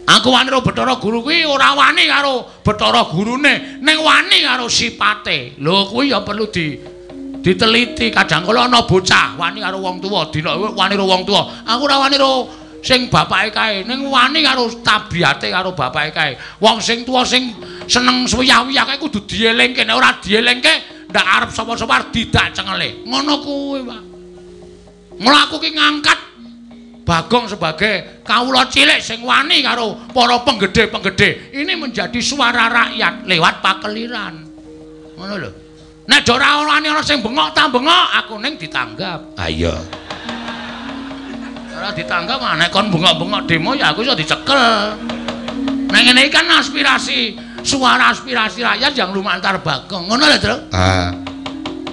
Aku wani karo Bathara Guru kuwi ora wani karo Bathara Gurune, ning wani karo sipate. Lho kuwi ya perlu diteliti. Kadang kala ana bocah wani karo wong tuwa, dina wani karo wong tuwa. Aku ora wani karo sing bapake kae, ning wani karo tabiate karo bapake kae. Wong sing tuwa sing seneng suwiyah-wiyah kae kudu dielingke, nek ora dielingke ndak arep sapa-sapa arep didak cengele. Ngono kuwi, Pak. Mula aku ki ngangkat Bagong sebagai kawula cilik sing wani karo para penggede-penggede. Ini menjadi suara rakyat lewat pakeliran. Ngono lho. Nek ora wani ana sing bengok ta bengok, aku ning ditanggap. Ha iya. Ora ditanggap nek kon bengok-bengok demo ya aku iso dicekel. Nek ngene iki kan aspirasi, suara aspirasi rakyat yang lumantar Bagong. Ngono lho, Tru. Ah.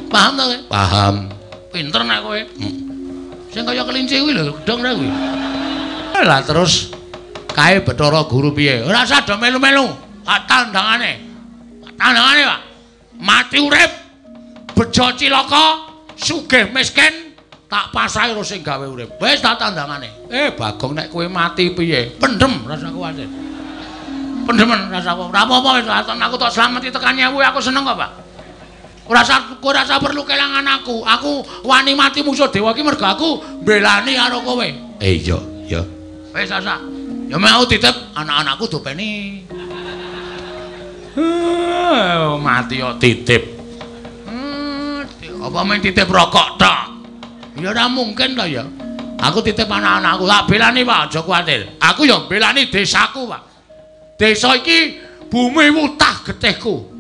Paham to kowe? Paham. Pinter nek kowe. Sing kaya kelinci kuwi lho, gedhong ra kuwi. Lah terus kae Bathara Guru piye? Ora usah do melu-melu. Tak tandangane. Tandangane, Pak. Mati urip, bejo cilaka, sugih miskin, tak pasrahi karo sing gawe urip. Wis tak tandangane. Bagong nek kowe mati piye? Pendem rasa kuwatir. Pendemen rasa apa? Ora apa-apa wis aku tok slameti tekan nyewu aku seneng kok, Pak. Ora usah perlu kelangan aku. Aku wani mati musuh dewa iki mergo aku mbelani karo kowe. Iya, iya. Wis asa. Ya mau titip anak-anakku dopeni. Mati kok titip. Apa main titip rokok tok? Ya ora mungkin to ya. Aku titip anak-anakku, tak belani Pak, aja kuwatir. Aku ya mbelani desaku, Pak. Desa iki bumi wutah getihku.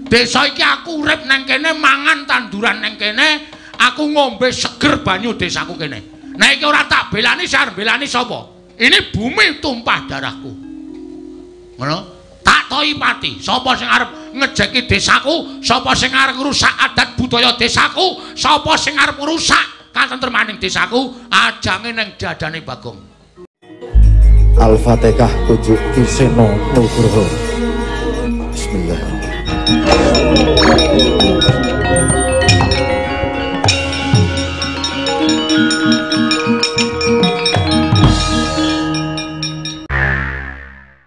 Desa iki aku urip nang kene, mangan tanduran nang kene, aku ngombe seger banyu desaku kene. Nek iki ora tak belani, sing arep belani sapa? Ini bumi tumpah darahku. Ngono? Tak toi pati. Sapa sing arep ngejeki desaku, sapa sing arep ngrusak adat budaya desaku, sapa sing arep ngrusak katentremaning desaku, ajange nang dadane Bagong. Al-Fatihah tujuk Ki Seno Nugroho. Bismillahirrahmanirrahim.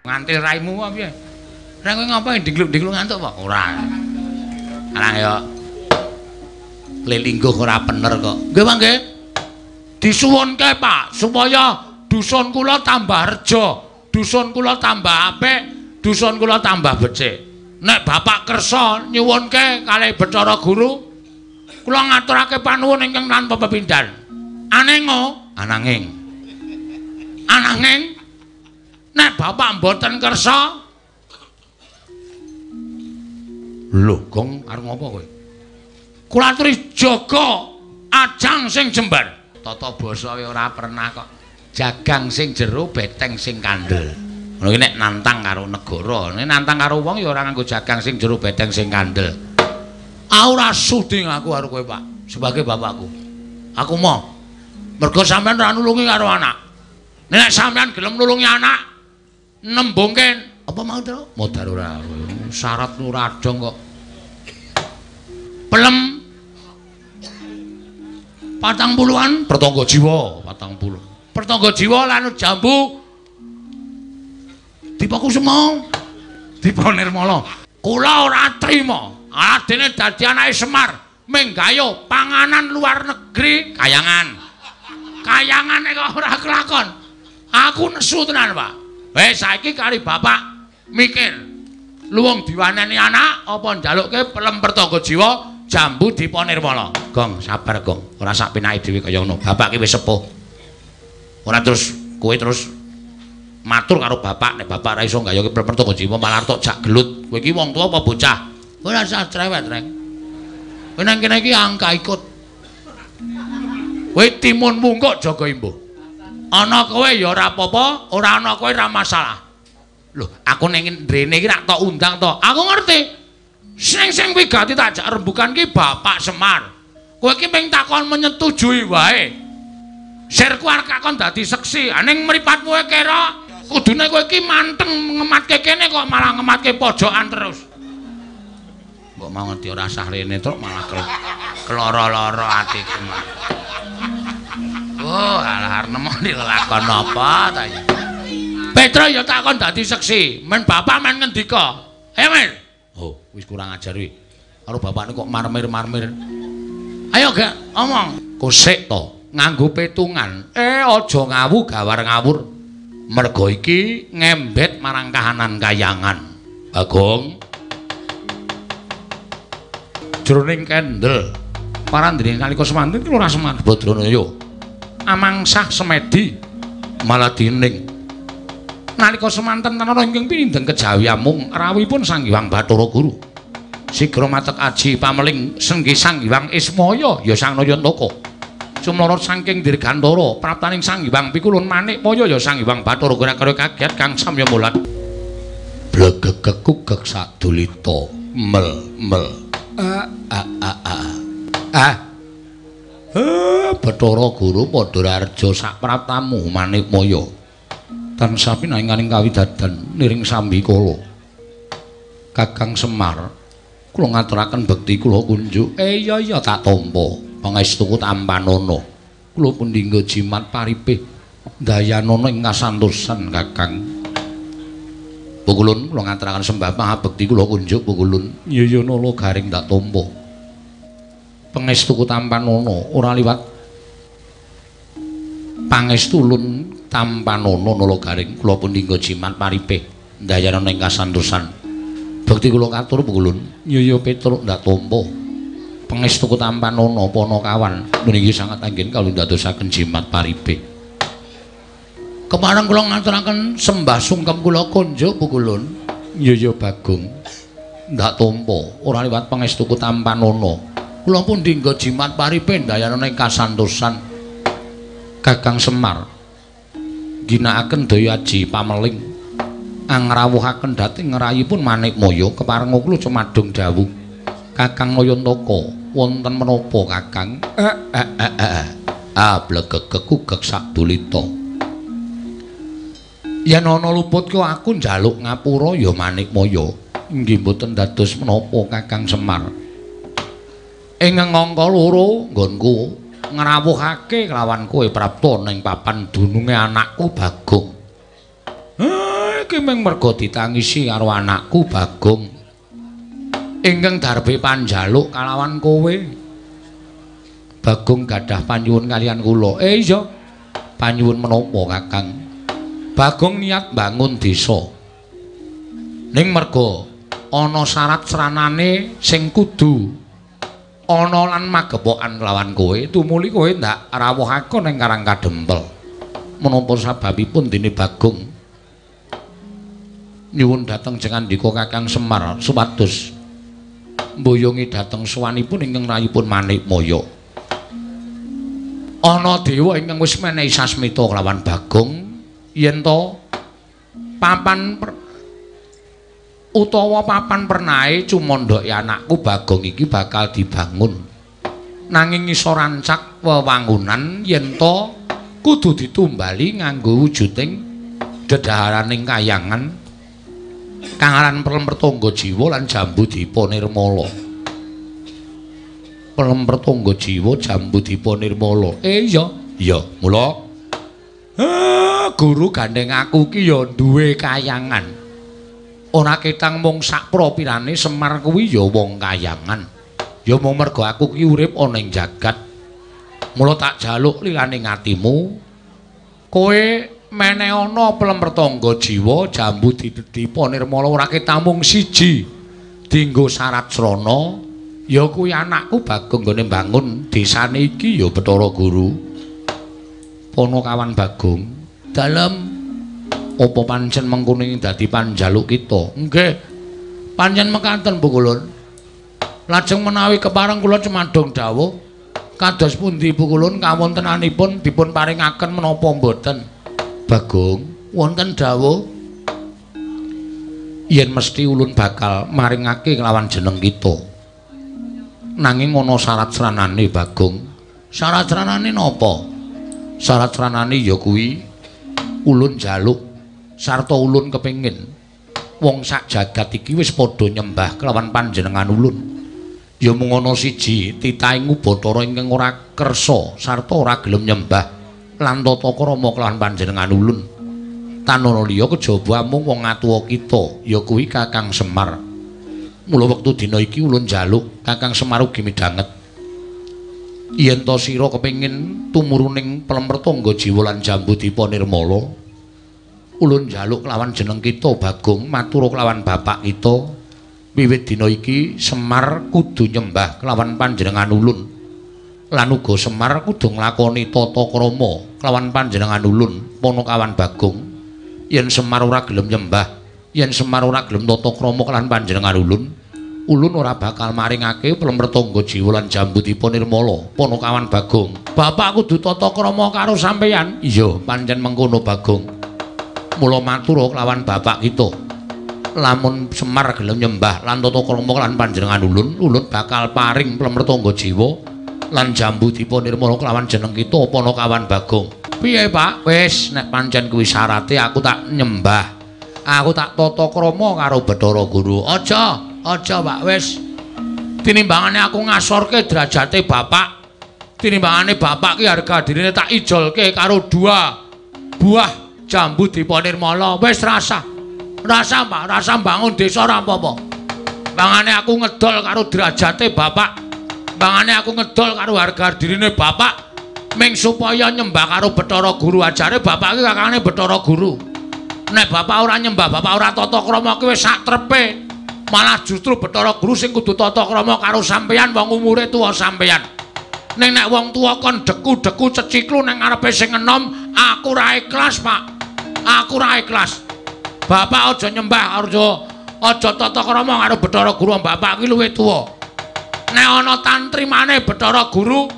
Ngantil raimu apa piye? Ra kowe ngapain digluk-digluk ngantuk apa? Ora. Arang ya lelingguh ora bener kok. Nggih, Pak nggih. Disuwunke, Pak, supaya dusun kula tambah reja, dusun kula tambah apik, dusun kula tambah becik. Nek Bapak kersa nyuwunke kalih Bathara Guru, kula ngaturake panuwun ingkang tanpa pepindhan. Anengo, ananging. Ananging nek Bapak mboten kersa, lho, Gong arep ngopo kowe? Kula aturi jaga ajang sing jembar. Tata basa ora pernah kok. Jagang sing jero, beteng sing kandel. Ngono iki nek nantang karo negara, nek nantang karo wong ya ora nganggo jagang sing jero, beteng sing kandel. Aku ora sudi ngaku karo kowe, Pak, sebagai bapakku. Aku mau. Mergo sampean ora nulungi karo anak. Nek sampean gelem nulungi anak, nembungke apa mau to? Modar ora. Syarat ora dong kok. Pelem 40-an pertangga jiwa, 40. Pertangga jiwa lan jambu Dipakusuma, Dipa Nirmala. Kula ora trima. Adene dadi anake Semar, menggayo panganan luar negeri kayangan. Kayangane kok ora kelakon. Aku nesu tenan, Pak. Wis saiki kari bapak mikir. Luwung diwaneni anak apa njalukke pelem pertangga jiwa jambu Dipa Nirmala. Gong, sabar, Gong. Ora sak penake dhewe kaya ngono. Bapak ki wis sepuh. Ora terus kowe terus matur karo bapak, nek bapak ora iso nggayoke pelem pertangga jiwa malah tok jak gelut. Kowe iki wong tuwa apa bocah? Ora usah cerewet, Reng. Kowe nang kene iki angka ikut. Kowe timun mungkuk jaga imbuh. Ana kowe ya ora apa-apa, ora ana kowe ora masalah. Lho, aku ning ndrene iki rak tok undang to. Aku ngerti. Sing wigati tak jak rembukan ki Bapak Semar. Kowe iki mung takon menyetujui wae. Sirku arep kakon dadi seksi. Ning mripatmu kira kudune kowe iki manteng ngematke kene kok malah ngematke pojokan terus. Mbok mau ngerti ora sah rene truk malah keloro-loro atiku. Oh, alah arep nemoni lelakon apa ta iki. Petro ya tak kon dadi seksi. Men bapak men ngendika. Ayo men. Oh, wis kurang ajar kuwi. Karo bapakne kok marmir-marmir. Ayo gak omong. Kosek to nganggo petungan. Aja ngawu gawar ngawur. Mergo iki ngembet marang kahanan kayangan. Bagong. Jroning kendel parandene nalika semanten ki ora Semar Badranaya. Amangsah semedi maladining. Nalika semanten tanara ingkang pinindeng kejawi amung rawuhipun Sang Hyang Bathara Guru. Sigra matek aji pameling senggi Sang Hyang Ismaya ya Sang Nayantaka. Sumlorot saking dirgantara praptaning Sang Hyang Pikulun Manikmaya ya Sang Hyang Bathara Guru kaget kang samya mulat. Blegegekugek sadulita mel mel a a a a a. Bathara Guru padha raharja sak praptamu Manikmaya. Tansah pinanganing kawidadan niring sambikala. Kakang Semar, kula ngaturaken bekti kula kunjuk. Iya iya tak tampa. Pangestuku tampanana. Kula pundhingga jimat paripih dayanana ing kasantosan Kakang. Pukulun kula ngaturaken sembah pangabekti kula kunjuk pukulun. Iya iya nala garing tak tampa. Pangestuku tampanana ora liwat pangestulun tampanana nala garing kula pundhingga jimat paripih dayanana ing kasantosan. Bekti kula katur pukulun. Iya iya Petruk ndak tampa. Pangestuku tampanana Panakawan niki sangat anggen kawula ndadosaken jimat paripih. Kepareng kula ngaturaken sembah sungkem kula kunjuk pukulun. Iya iya Bagong ndak tampa ora liwat pangestuku tampanana. Kula pundhingga jimat paripih dayanana ing kasantosan. Kakang Semar ginakaken daya aji pameling angrawuhaken dhateng ngrayipun Manikmaya keparenga kula cumadung dawuh. Kakang Nayantaka wonten menapa Kakang? Blegegekugek sadulita. Yen ana luput ku aku njaluk ngapura ya Manikmaya. Inggih mboten dados menapa Kakang Semar. Ing angka loro nggonku ngrawuhake kelawan kowe prapta ning papan dununge anakku Bagong. Iki mung merga ditangisi karo anakku Bagong. Ingkang darbe panjaluk kalawan kowe. Bagong gadah panyuwun kaliyan kula. Iya. Panyuwun menapa Kakang? Bagong niat bangun desa. Ning merga ana syarat sranane sing kudu ana lan magepokan kelawan kowe, tumuli kowe ndak rawuhake ning Karang Kadempel. Menapa sababipun dene Bagong nyuwun dhateng jengandika Kakang Semar supados mboyongi dhateng sowanipun ingkang rayipun Manikmaya. Ana dewa ingkang wis menehi sasmita kelawan Bagong yen to papan utawa papan pernahe cumandhake anakku Bagong iki bakal dibangun. Nanging iso rancak wewangunan yen to kudu ditumbali nganggo wujuding dedaharaning kayangan kang aran Pelem Pertangga Jiwa lan Jambu Dipa Nirmala. Pelem Pertangga Jiwa Jambu Dipa Nirmala. Iya, iya, mula guru gandeng aku ki ya duwe kayangan. Ora ketang mung sak propirane Semar kuwi ya wong kayangan. Ya mung merga aku ki urip ana ing jagat. Mula tak jaluk lilane atimu. Kowe meneh ana Pelem Pertangga Jiwa Jambu Dipa Nirmala ora ketang mung siji. Dinggo syarat srana ya kuwi anakku Bagong nggone mbangun desane iki ya Bathara Guru. Panakawan Bagong, dalem apa pancen mengkono ing dadi panjaluk kita? Nggih. Pancen mekaten Pukulun. Lajeng menawi kepareng kula cumadung dawuh kados pundi Pukulun kawontenanipun dipun paringaken menapa mboten? Bagong, wonten dawuh yen mesti ulun bakal maringake kelawan jeneng kita. Nanging ana syarat sranane Bagong. Syarat sranane napa? Syarat sranane ya kuwi ulun jaluk sarta ulun kepengin wong sak jagat iki wis padha nyembah kelawan panjenengan ulun. Ya mung ana siji titahing Bathara ingkang ora kersa sarta ora gelem nyembah lan tata krama kelawan panjenengan ulun. Tan ana liya kejaba amung wong atuwa kita, ya kuwi Kakang Semar. Mula wektu dina iki ulun njaluk Kakang Semar ugi midhanget. Yen ta sira kepengin tumuruning Plemrtangga Jiwa lan Jambudipa Nirmala, ulun njaluk kelawan jeneng kita Bagong matur kelawan bapak kita, wiwit dina iki Semar kudu nyembah kelawan panjenengan ulun. Lan uga Semar kudu nglakoni tata krama kelawan panjenengan ulun Panakawan Bagong. Yen Semar ora gelem nyembah, yen Semar ora gelem tata krama kelawan panjenengan ulun, ulun ora bakal maringake Plemrtangga Jiwa lan Jambudipa Nirmala Panakawan Bagong. Bapak kudu tata krama karo sampeyan. Iya, pancen mengkono Bagong. Mula matur kelawan bapak kita, lamun Semar gelem nyembah lan tata krama lan panjenengan ulun, ulun bakal paring Plemrtangga Jiwa lan Jambudipa Nirmala kelawan jeneng kita Panakawan Bagong. Piye, Pak? Wis, nek pancen kuwi syarate aku tak nyembah. Aku tak tata krama karo Bathara Guru. Aja, aja, Pak, wis. Tinimbangane aku ngasorke derajate bapak. Tinimbangane bapak ki harga dirine tak ijolke karo dua buah Jambudipa Nirmala. Wis rasa. Rasa, Pak, rasa bangun desa ora apa-apa. Bangane aku ngedol karo derajate bapak. Bangane aku ngedol karo harga dirine bapak ming supaya nyembah karo Bathara Guru. Ajare bapak iki kakangane Bathara Guru. Nek bapak ora nyembah, bapak ora tata krama ki wis sak trepe. Malah justru Bathara Guru sing kudu tata krama karo sampeyan wong umure tuwa sampeyan. Ning nek wong tuwa kon deku-deku ceciklu ning ngarepe sing enom, aku ora ikhlas, Pak. Aku ora ikhlas. Bapak aja nyembah, aja tata krama karo Bathara Guru. Bapak ki luwih tuwa. Nek ana tantrimane Bathara Guru,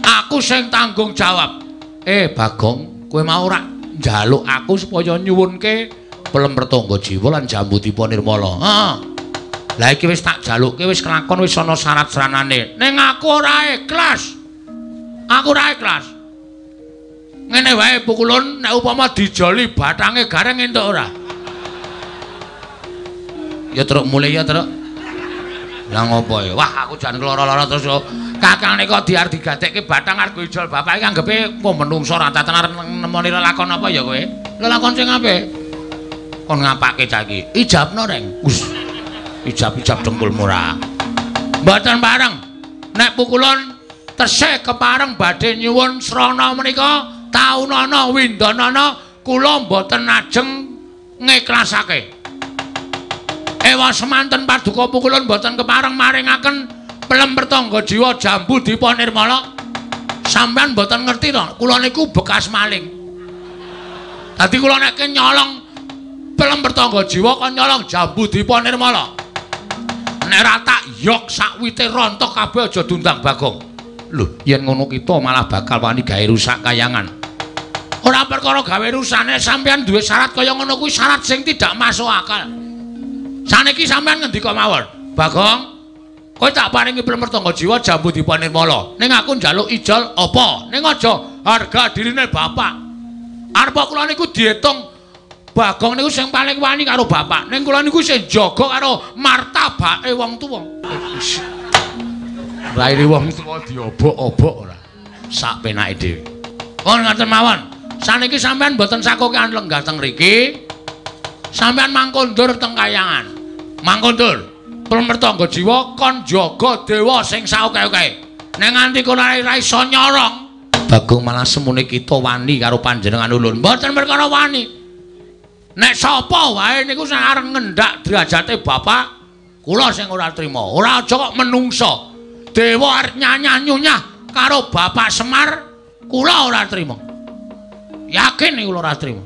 aku sing tanggung jawab. Bagong, kowe mau ora njaluk aku supaya nyuwunke Plemrtangga Jiwa lan Jambudipa Nirmala. Heeh. Lah iki wis tak jalukke, wis kelakon, wis ana syarat-saranane. Ning aku ora ikhlas. Aku ora ikhlas. Ngene wae pukulun, nek upama dijoli bathange gareng entuk ora? Ya truk mulih ya truk. Lah ngopo ya? Wah, aku jan keloro-loro terus yo. Kakangne kok diar digatekke bathang arep ijol bapak iki anggepe kok menungso ora tenan nemoni lelakon apa ya kowe? Lelakon sing apik. Kon ngapake cah iki? Ijabno, Reng. Wis. Ijab-ijab dengkulmu ora. Mboten pareng. Nek pukulun tesih kepareng badhe nyuwun srana menika taunana windanana kula mboten ajeng ngiklasake. Ewa semanten paduka pukulun mboten kepareng maringaken Plemrtangga Jiwa Jambudipa Nirmala. Sampeyan mboten ngerti to, kula niku bekas maling. Dadi kula nek nyolong Plemrtangga Jiwa kon nyolong Jambudipa Nirmala. Nek ora tak yok sakwite rontok kabeh aja diundang Bagong. Lho, yen ngono kita malah bakal wani gawe rusak kayangan. Ora perkara gawe rusane, sampeyan duwe syarat kaya ngono kuwi syarat sing tidak masuk akal. Saniki sampeyan ngendika mawon, Bagong, kowe tak paringi Plemrtangga Jiwa Jambudipa Nirmala. Ning aku njaluk ijol apa? Ning aja harga dirine bapak. Arep kula niku diitung Bagong niku sing paling wani karo bapak. Ning kula niku sing jaga karo martabake wong tuwa. Raine wong tuwa diobok-obok ora. Sak penake dhewe. Oh ngaten mawon. Saniki sampean mboten sakokean lenggah teng mriki. Sampean mangkondur teng kayangan. Mangkondur. Plemrtangga Jiwa kon jaga dewa sing saoke-oke. Nek nganti kono ora iso nyorong, Bagong malah semune kita wani karo panjenengan ulun. Mboten perkara wani. Nek sapa wae niku sing arep ngendak derajate bapak, kula sing ora trima. Ora aja kok menungso. Dewa arep nyanyah-nyunyah karo Bapak Semar, kula ora trima. Yakin iki kula ora trima.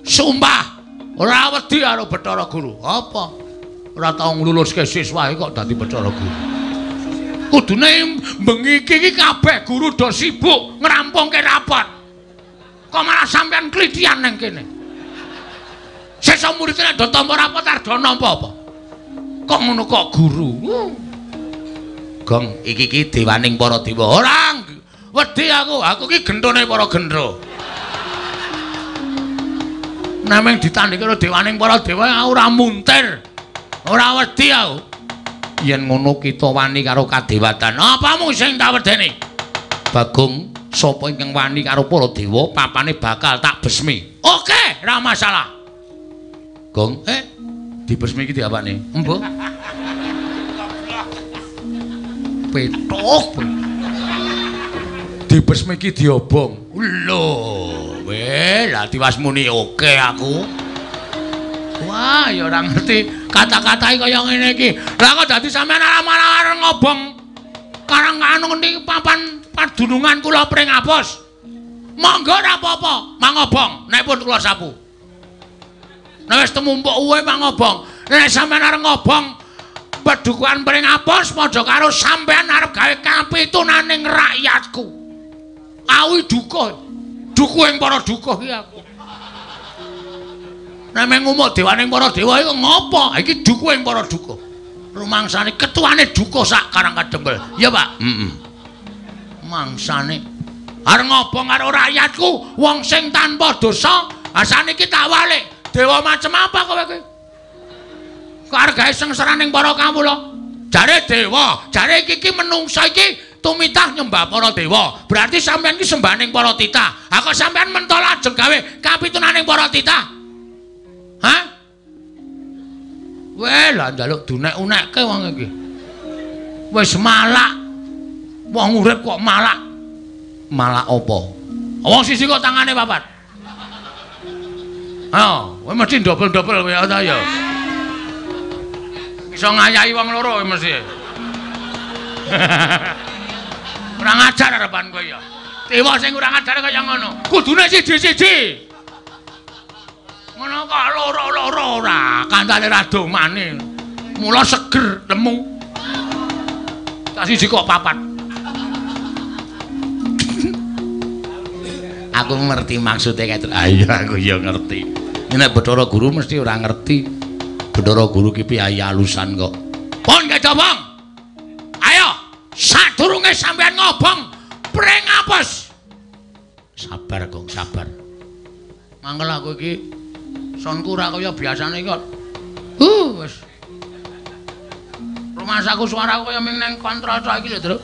Sumpah, ora wedi karo Bathara Guru. Apa? Ora tau ngluluske siswae kok dadi Bathara Guru. Kudune bengi iki kabeh guru do sibuk ngrampungke rapat. Kok malah sampean klithian nang kene. Sesuk murid nek do tampa rapat arep do nampa apa? Kok ngono kok guru? Gong, iki iki dewaning para dewa. Ora wedi aku, aku iki genthone para gendro. Nameng ditandhingi karo dewaning para dewa aku ora muntir. Ora wedi aku. Yen ngono kita wani karo kadewatan. Apamu sing tak wedeni? Bagong, Sapa ingkang wani karo para dewa papane bakal tak besmi. Oke, ora masalah. Gong, dibesmi iki diapakne? Embuh. Petok. Dibesmi iki diobong. Lho, weh, lah tiwas muni oke aku. Wah, ya ora ngerti kata-katae kaya ngene iki. Lah kok dadi sampean malah ngobong karang anu ngendi papan padunungan kula Pringapus. Monggo ora apa-apa, mangobong nek pun kula sapu. Nek wis temumpuk uwe mangobong. Nek sampean arep ngobong pedukuhan Pringapus padha karo sampean arep gawe kapitunaning rakyatku. Awi dukuh. Dukuh ing para dukuh iki aku. Nek meng ngumuk dewaning para dewa iku ngopo? Iki dukuh ing para dukuh. Rumangsane ketuane dukuh sak Karang Kadempel. Iya, Pak? Heeh. Mangsane arep ngobong karo rakyatku, wong sing tanpa dosa, saniki tak walik. Dewa macem apa kowe iki? Kok arep gawe sengsaraning para kawula? Jare dewa, jare iki iki menungsa iki tumitah nyembah para dewa. Berarti sampean iki sembahaning para titah. Ha kok sampean mentol ajeng gawe kapitunaning para titah? Hah? Weh, lah njaluk dunek-unekke wong iki. Wis malak. Wong urip kok malak. Malak apa? Wong siji kok tangane papat. Ha, kowe mesti dobel-dobel kowe ta ya. Iso ngayahi wong loro kowe mesti. Kurang ajar arepan kowe ya. Dewa sing kurang ajar kaya ngono. Kudune siji-siji. Ngono kok loro-loro ora, kandhane ra domane. Mula seger lemu. Tak siji kok papat. Aku ngerti maksude kae. Ah iya aku ya ngerti. Nek Bathara Guru mesti ora ngerti. Bathara Guru ki piyayi alusan kok. Pun kecobong. Ayo, sadurunge sampean ngobong Pringapus. Sabar, Gong, sabar. Mangkel aku iki sonku ora kaya biasane kok. Wis. Rumasaku suaraku kaya ming nang kontrol iki lho, Truk.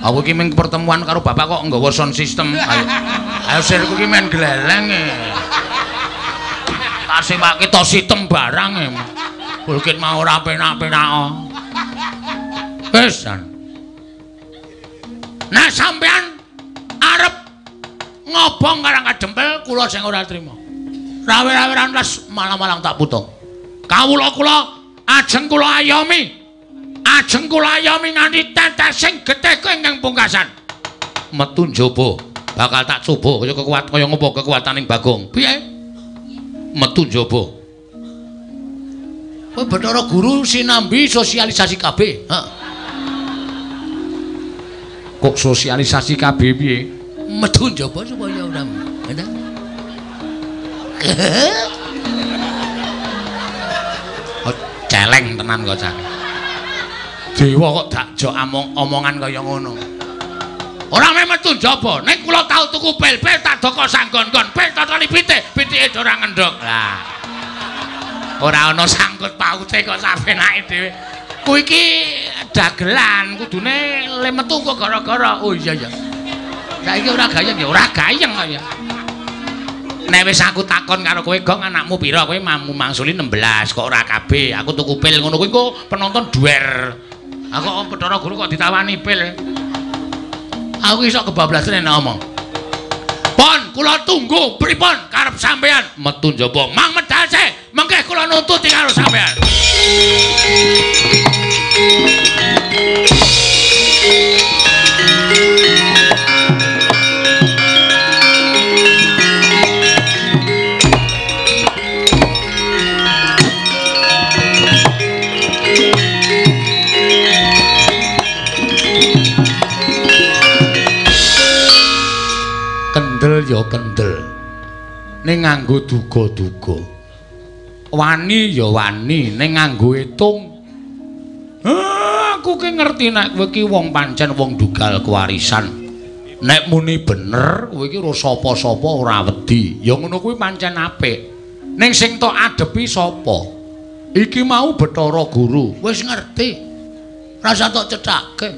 Aku iki ming pertemuan karo bapak kok nggawa sound system. Ayo. Ayo sirku iki men gleleng e. Tak sewake to sitem barang e. Bukit mau ora penak-penak. Wis. Nah sampean arep ngobong Karang Kadempel kula sing ora trima. Rawe-raweran les malang-malang tak putung. Kawula kula ajeng kula ayomi. Ajeng kula ayomi nganti tetesing getihku ingkang pungkasan. Metu njaba bakal tak coba kaya kekuat kaya ngopo kekuataning Bagong. Piye? Metu njaba. Kowe Bathara Guru sinambi sosialisasi KB. Heeh. Kok sosialisasi KB piye? Metu njaba supaya ora. Oh, celeng tenan kok cah. Dewa kok dakjok omongan kaya ngono. Ora meh metu njaba, nek kula tau tuku pil-pil tak doko sanggon-gon, pil totoli pitik, pitike ora ngendhog. Lah. Ora ana sangkut paute kok sapenake dhewe. Kuwi iki dagelan, kudune le metu kok gara-gara. Oh iya ya. Saiki ora gayeng ya, ora gayeng kok ya. Nek wis aku takon karo kowe, Gong, anakmu pira? Kowe mamu mangsuli 16 kok ora kabeh. Aku tuku pil ngono kuwi kok penonton duwer. Aku kok Bathara Guru kok ditawani pil. Aku iso kebablasan nek ngomong. Pon, kula tunggu pripun karep sampean metu njaba. Mang medal sih, mengke kula nuntuti karo sampean. Kendel ya kendel, ning nganggo duga-duga. Wani ya wani, ning nganggo etung. Aku ki ngerti nek kowe ki wong pancen wong dugal kewarisan. Nek muni bener, kowe ki ora sapa-sapa ora wedi. Ya ngono kuwi pancen apik. Ning sing tok adepi sapa? Iki mau Bathara Guru. Wis ngerti. Rasa tok cethake.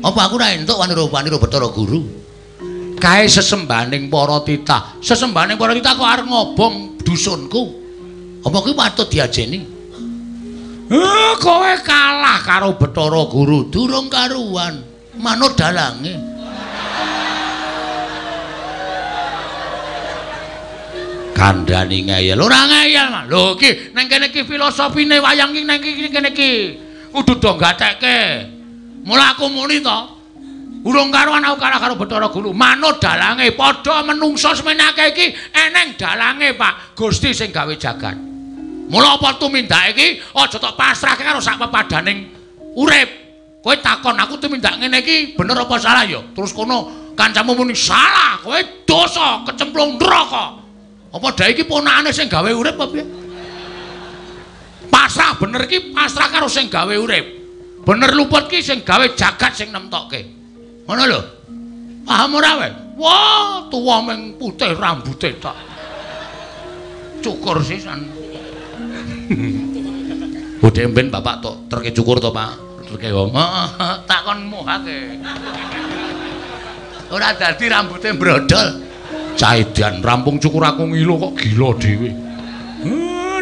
Apa aku ora entuk wani-wani Bathara Guru? Kae sesembahaning para titah. Sesembahaning para titah kok arep ngobong dusunku. Apa kuwi patut diajeni? Kowe kalah karo Bathara Guru, durung karuan. Manut dalange. Kandhani ngeyel. Ora ngeyel, Mas. Lho iki nang kene iki filosofine wayang iki nang kene iki. Kudu do gatekke. Mula aku muni to. Urung karuan aku kalah karo Bathara Guru. Manut dalange, padha menungsa semene akeh iki eneng dalange, Pak. Gusti sing gawe jagat. Mula apa tumindake iki aja tok pasrahke karo sak pepadaning urip. Kowe takon aku tumindak ngene iki bener apa salah ya? Terus kono kancamu muni salah, kowe dosa kecemplung neraka. Apa dae iki ponakane sing gawe urip apa piye? Pasrah bener iki pasrah karo sing gawe urip. Bener luput ki sing gawe jagat sing nemtokke. Ngono lho. Paham ora kowe? Wah, tuwa ming putih rambute tok. Cukur sisan. Budhe mben bapak tok terke cukur to, Pak. Terke wong. Heeh, tak kon muhake. Ora dadi rambute brodol. Cah edan rampung cukur aku ngilo kok gila dhewe.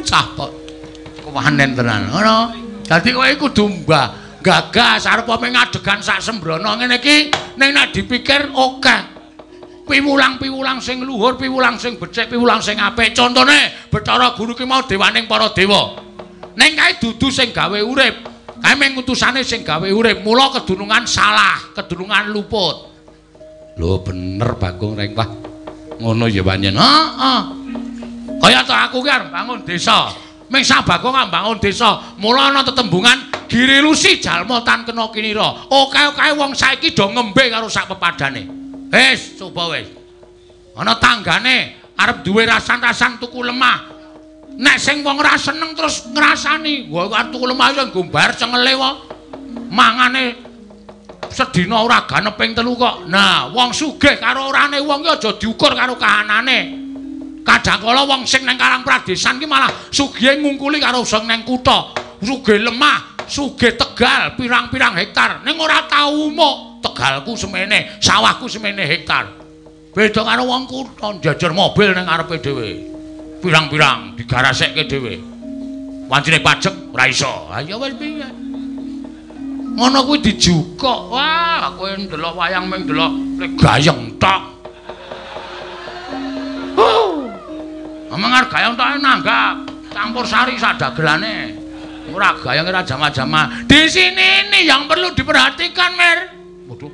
Cah kok kewanen tenan. Ngono. Dadi kowe kudu mbah gagas arep ngadegan sak sembrono ngene iki ning nek dipikir akeh. Piwulang-piwulang sing luhur, piwulang sing becik, piwulang sing apik. Contone Bathara Guru ki mau dewaning para dewa. Ning kae dudu sing gawe urip. Kae mung utusane sing gawe urip. Mula kedunungan salah, kedunungan luput. Lho bener Bagong Rengkah. Ngono ya pancen. Heeh. Kaya to aku ki arep bangun desa. Ming sak Bagong bangun desa. Mula ana tetembungan girilusi jalma tan kena kinira. Oke-oke wong saiki do ngembe karo sak pepadane. Wis, coba wis. Ana tanggane arep duwe rasan-rasan tuku lemah. Nek sing wong ora seneng terus ngrasani, wah arep tuku lemah iso nggo mbayar cengele wae. Mangane sedina ora ganep ping 3 kok. Nah, wong sugih karo orane wong ki aja diukur karo kahanane. Kadang kala wong sing nang Karang Pradesan ki malah sugihe ngungkuli karo sing nang kutha. Sugih lemah, sugih Tegal pirang-pirang hektar. Ning ora tau umuk. Tegalku semene, sawahku semene hektar. Beda karo wong kutha njajar mobil nang ngarepe dhewe. Pirang-pirang digarasekke dhewe. Wancine pajek ora iso. Ha ya wis piye. Ngono kuwi dijukuk. Wah, kowe ndelok wayang ming ndelok gayeng tok. Omong arep gayeng tok nanggap campur sari sak dagelane. Ora gayeng ora jama-jama. Di sini ini yang perlu diperhatikan, Mir. Waduh.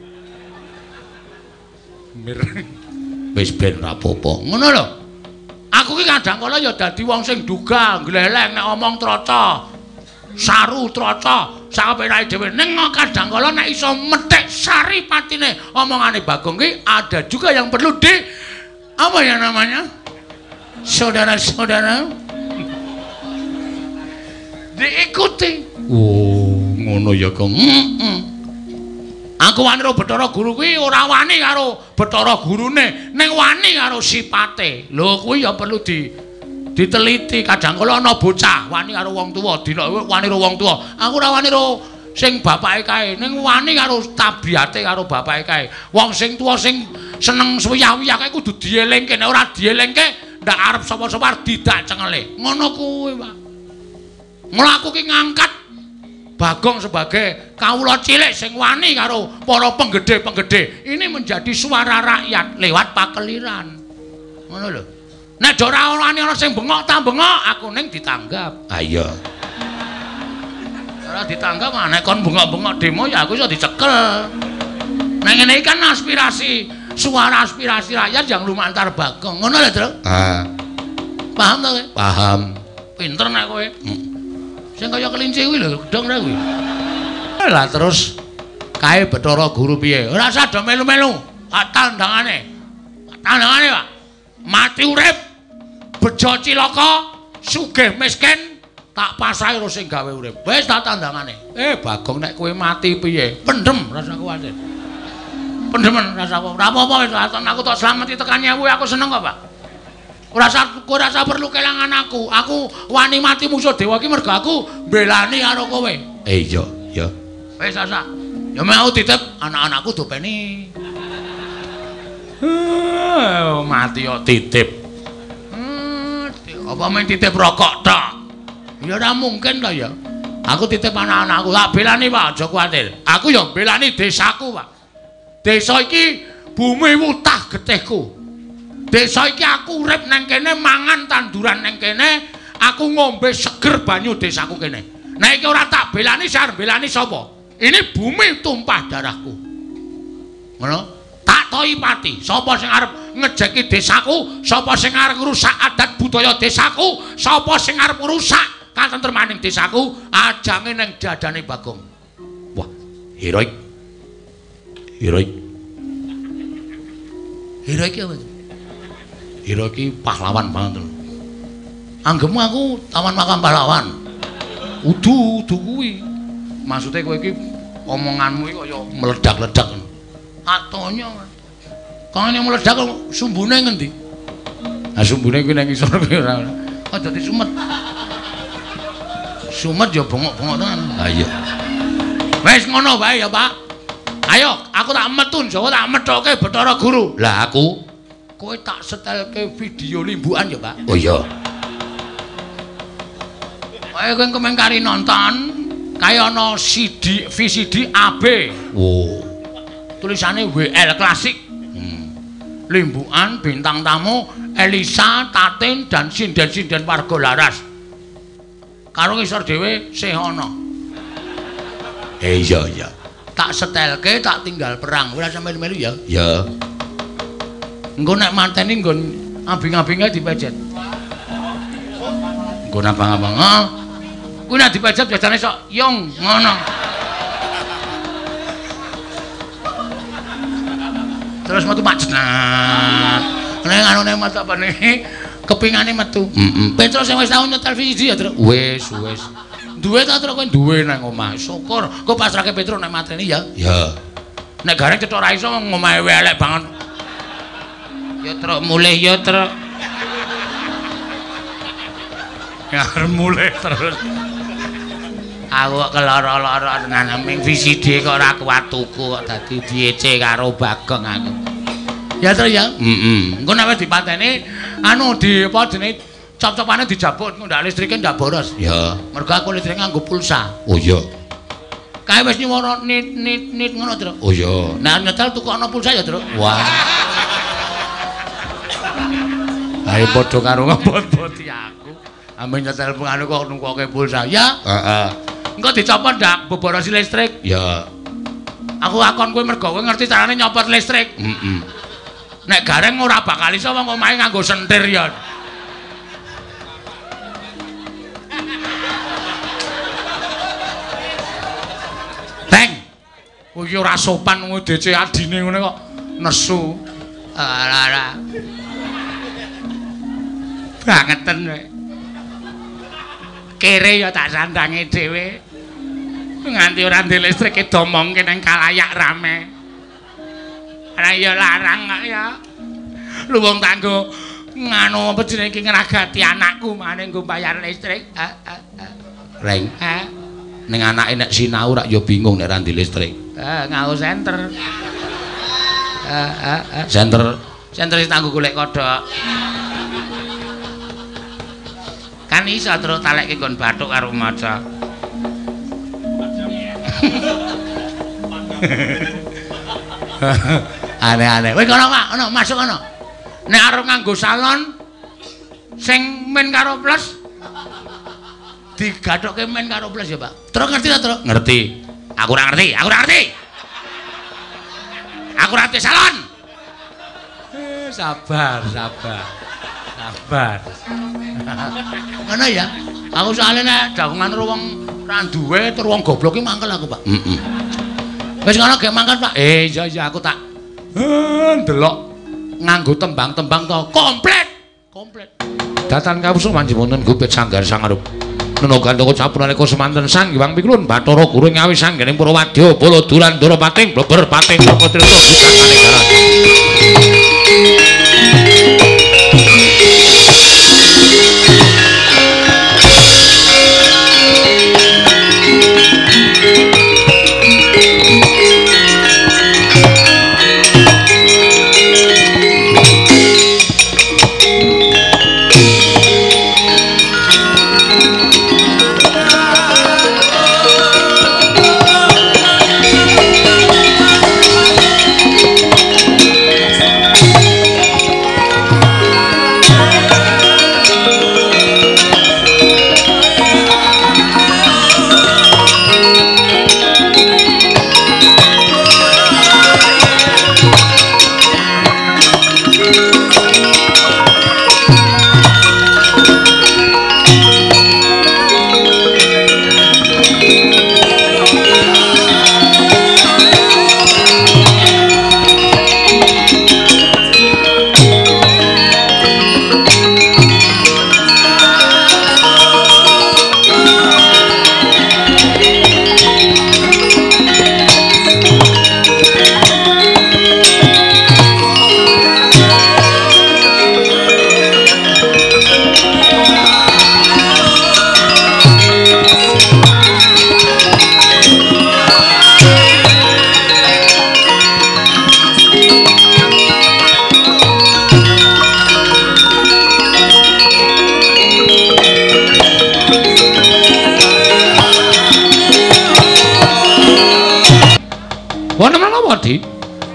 Mir. Wis ben ra apa-apa. Ngono lho. Aku ki kadang kala ya dadi wong sing duga, gleleng nek omong troco. Saru troco, sakapenake dhewe. Ning kadang kala nek iso methik sari patine omongane Bagong ki ada juga yang perlu di apa ya namanya? Saudara-saudara diikuti. Oh, ngono ya, Kong. Heeh. Aku wani karo Bathara Guru kuwi ora wani karo Bathara Gurune, ning wani karo sipate. Lho kuwi ya perlu diteliti. Kadang kala ana bocah wani karo wong tuwa, dina wani karo wong tuwa. Aku ora wani karo sing bapake kae, ning wani karo tabiate karo bapake kae. Wong sing tuwa sing seneng suwiyah-wiyah kae kudu dielingke, nek ora dielingke ndak arep sapa-sapa arep didak cengele. Ngono kuwi, Pak. Mula aku ki ngangkat Bagong sebagai kawula cilik sing wani karo para penggede-penggede. Ini menjadi suara rakyat lewat pakeliran. Ngono lho. Nek ora wani ana sing bengok ta bengok, aku ning ditanggap. Ha iya. Ora ditanggap nek kon bengok-bengok demo ya aku iso dicekel. Nek ngene iki kan aspirasi, suara aspirasi rakyat yang lumantar Bagong. Ngono lho, Tru. Ah. Paham to kowe? Paham. Pinter nek kowe. Sing kaya kelinci kuwi lho, gedhong ra kuwi. Lah terus kae Bathara Guru piye? Ora usah do melu-melu. Tandangane. Tandangane, Pak. Mati urip, bejo cilaka, sugih miskin, tak pasrahi karo sing gawe urip. Wis tak tandangane. Bagong nek kowe mati piye? Pendem rasa kuwatir. Pendemen rasa apa? Ora apa-apa wis aku tok slameti tekan nyewu aku seneng kok, Pak. Ora usah perlu kelangan aku. Aku wani mati musuh dewa iki mergo aku mbelani karo kowe. Iya, iya. Wis asa. Ya mau titip anak-anakku dopeni. Mati kok titip. Apa main titip rokok tok? Ya ora mungkin to ya. Aku titip anak-anakku, tak belani Pak, aja kuwatir. Aku ya belani desaku, Pak. Desa iki bumi wutah getihku. Desa iki aku urip nang kene, mangan tanduran nang kene, aku ngombe seger banyu desaku kene. Nek iki ora tak belani, sing belani sapa? Ini bumi tumpah darahku. Ngono? Tak toi pati. Sapa sing arep ngejeki desaku, sapa sing arep ngrusak adat budaya desaku, sapa sing arep ngrusak katentremaning desaku, ajange ning dadane Bagong. Wah, heroik. Heroik. Heroik apa? Heroik iki pahlawan banget lho. Anggemu aku taman makam pahlawan. Udu, udu kuwi. Maksude kowe iki omonganmu iki kaya meledak-ledak. Atonya. Kangene meledak sumbune ngendi? Nah, sumbune kuwi nang ngisor kuwi ora. Kok dadi sumet. Sumet ya bongok-bongok tenan. Ha iya. Wis ngono wae ya, Pak. Ayo, aku tak metu Jawa tak methoke Bathara Guru. Lah aku kowe tak setelke video limbukan ya, Pak. Oh iya. Kowe kowe kemeng kari nonton kaya ana CD VCD AB. Wow. Tulisane WL Klasik. Limbukan bintang tamu Elisa, Tatin dan sinden-sinden warga Laras. Karo ngisor dhewe sih ana. Iya iya. Tak setelke tak tinggal perang. Ora sampe melu ya. Ya. Engko nek mateni nggon abing-abinge dipejet. Nggon abang-abang. Ha. Kuwi nek dipejet biasane sok yung ngono. Terus metu mak jenah. Nek anune metu apane? Kepingane metu. Heeh. Petro sing wis tau nyetel VCD ya, Tru. Wis, wis. Duwe ta Tru kowe duwe nang omah. Syukur. Kok pasrahke Petro nek mateni ya? Ya. Nek gareng cethok ra iso omahe elek banget. Ya Truk mulih ya Truk. Ya mulih terus. Aku kok keloro-loro tenan ming VCD kok ora kuat tuku kok dadi diece karo Bagong aku. Ya Truk ya. Heeh. Engko nek wis dipateni anu di apa jenenge cop-copane dijabut ndak listrike ndak boros. Ya. Mergo aku listrik nganggo pulsa. Oh iya. Kae wis nyuwara nit nit nit ngono, Truk. Oh iya. Nek nyetel tukokno pulsa ya, Truk. Wah. Ayo padha karo ngebot-boti aku. Ambe nyetel anu kok nungkoke pulsa. Ya. Heeh. Engko dicopot ndak boborosi listrik. Ya. Aku akon kowe mergo kowe ngerti carane nyopot listrik. Heeh. Nek gareng ora bakal iso wong omahe nganggo sentir ya. Teng. Kowe iki ora sopan wong DC adine ngene kok nesu. Ora ora. Bangeten kowe. Kere ya tak sandange dhewe. Nganti ora ndek listrik domongke nang kalayak rame. Ora ya larang kok ya. Lu wong kanggo nganu apa jenenge iki ngragati anakku mane nggo bayar listrik. Reng. Ning anake nek sinau rak ya bingung nek ra ndek listrik. Nganggo senter. Senter. Senter sing tanggo golek kodhok. Kan iso terus talekke nggon bathuk karo maca. Aneh-aneh. Wis kono Pak, ono masuk kono. Nek arep nganggo salon sing min karo plus digathokke min karo plus ya, Pak. Truk ngerti ta, Truk? Ngerti. Aku ora ngerti, aku ora ngerti. Aku ora ngerti salon. Sabar, sabar. Sabar. Ngono ya. Aku soalnya nek dagongan karo wong ra duwe tur wong goblok iki mangkel aku, Pak. Heeh. Wis ngono gek mangkat, Pak. Iya iya aku tak ndelok nganggo tembang-tembang to. Komplit. Komplit. Datan kawusul manjing wonten gupit sanggar sangarup. Nena gantaka sapunalika semanten Sang Hyang Pikulun Bathara Guru ngawis sanggening Purwadya bala dulan ndara pating bleber pating saka trita bujang kanegaran. Di.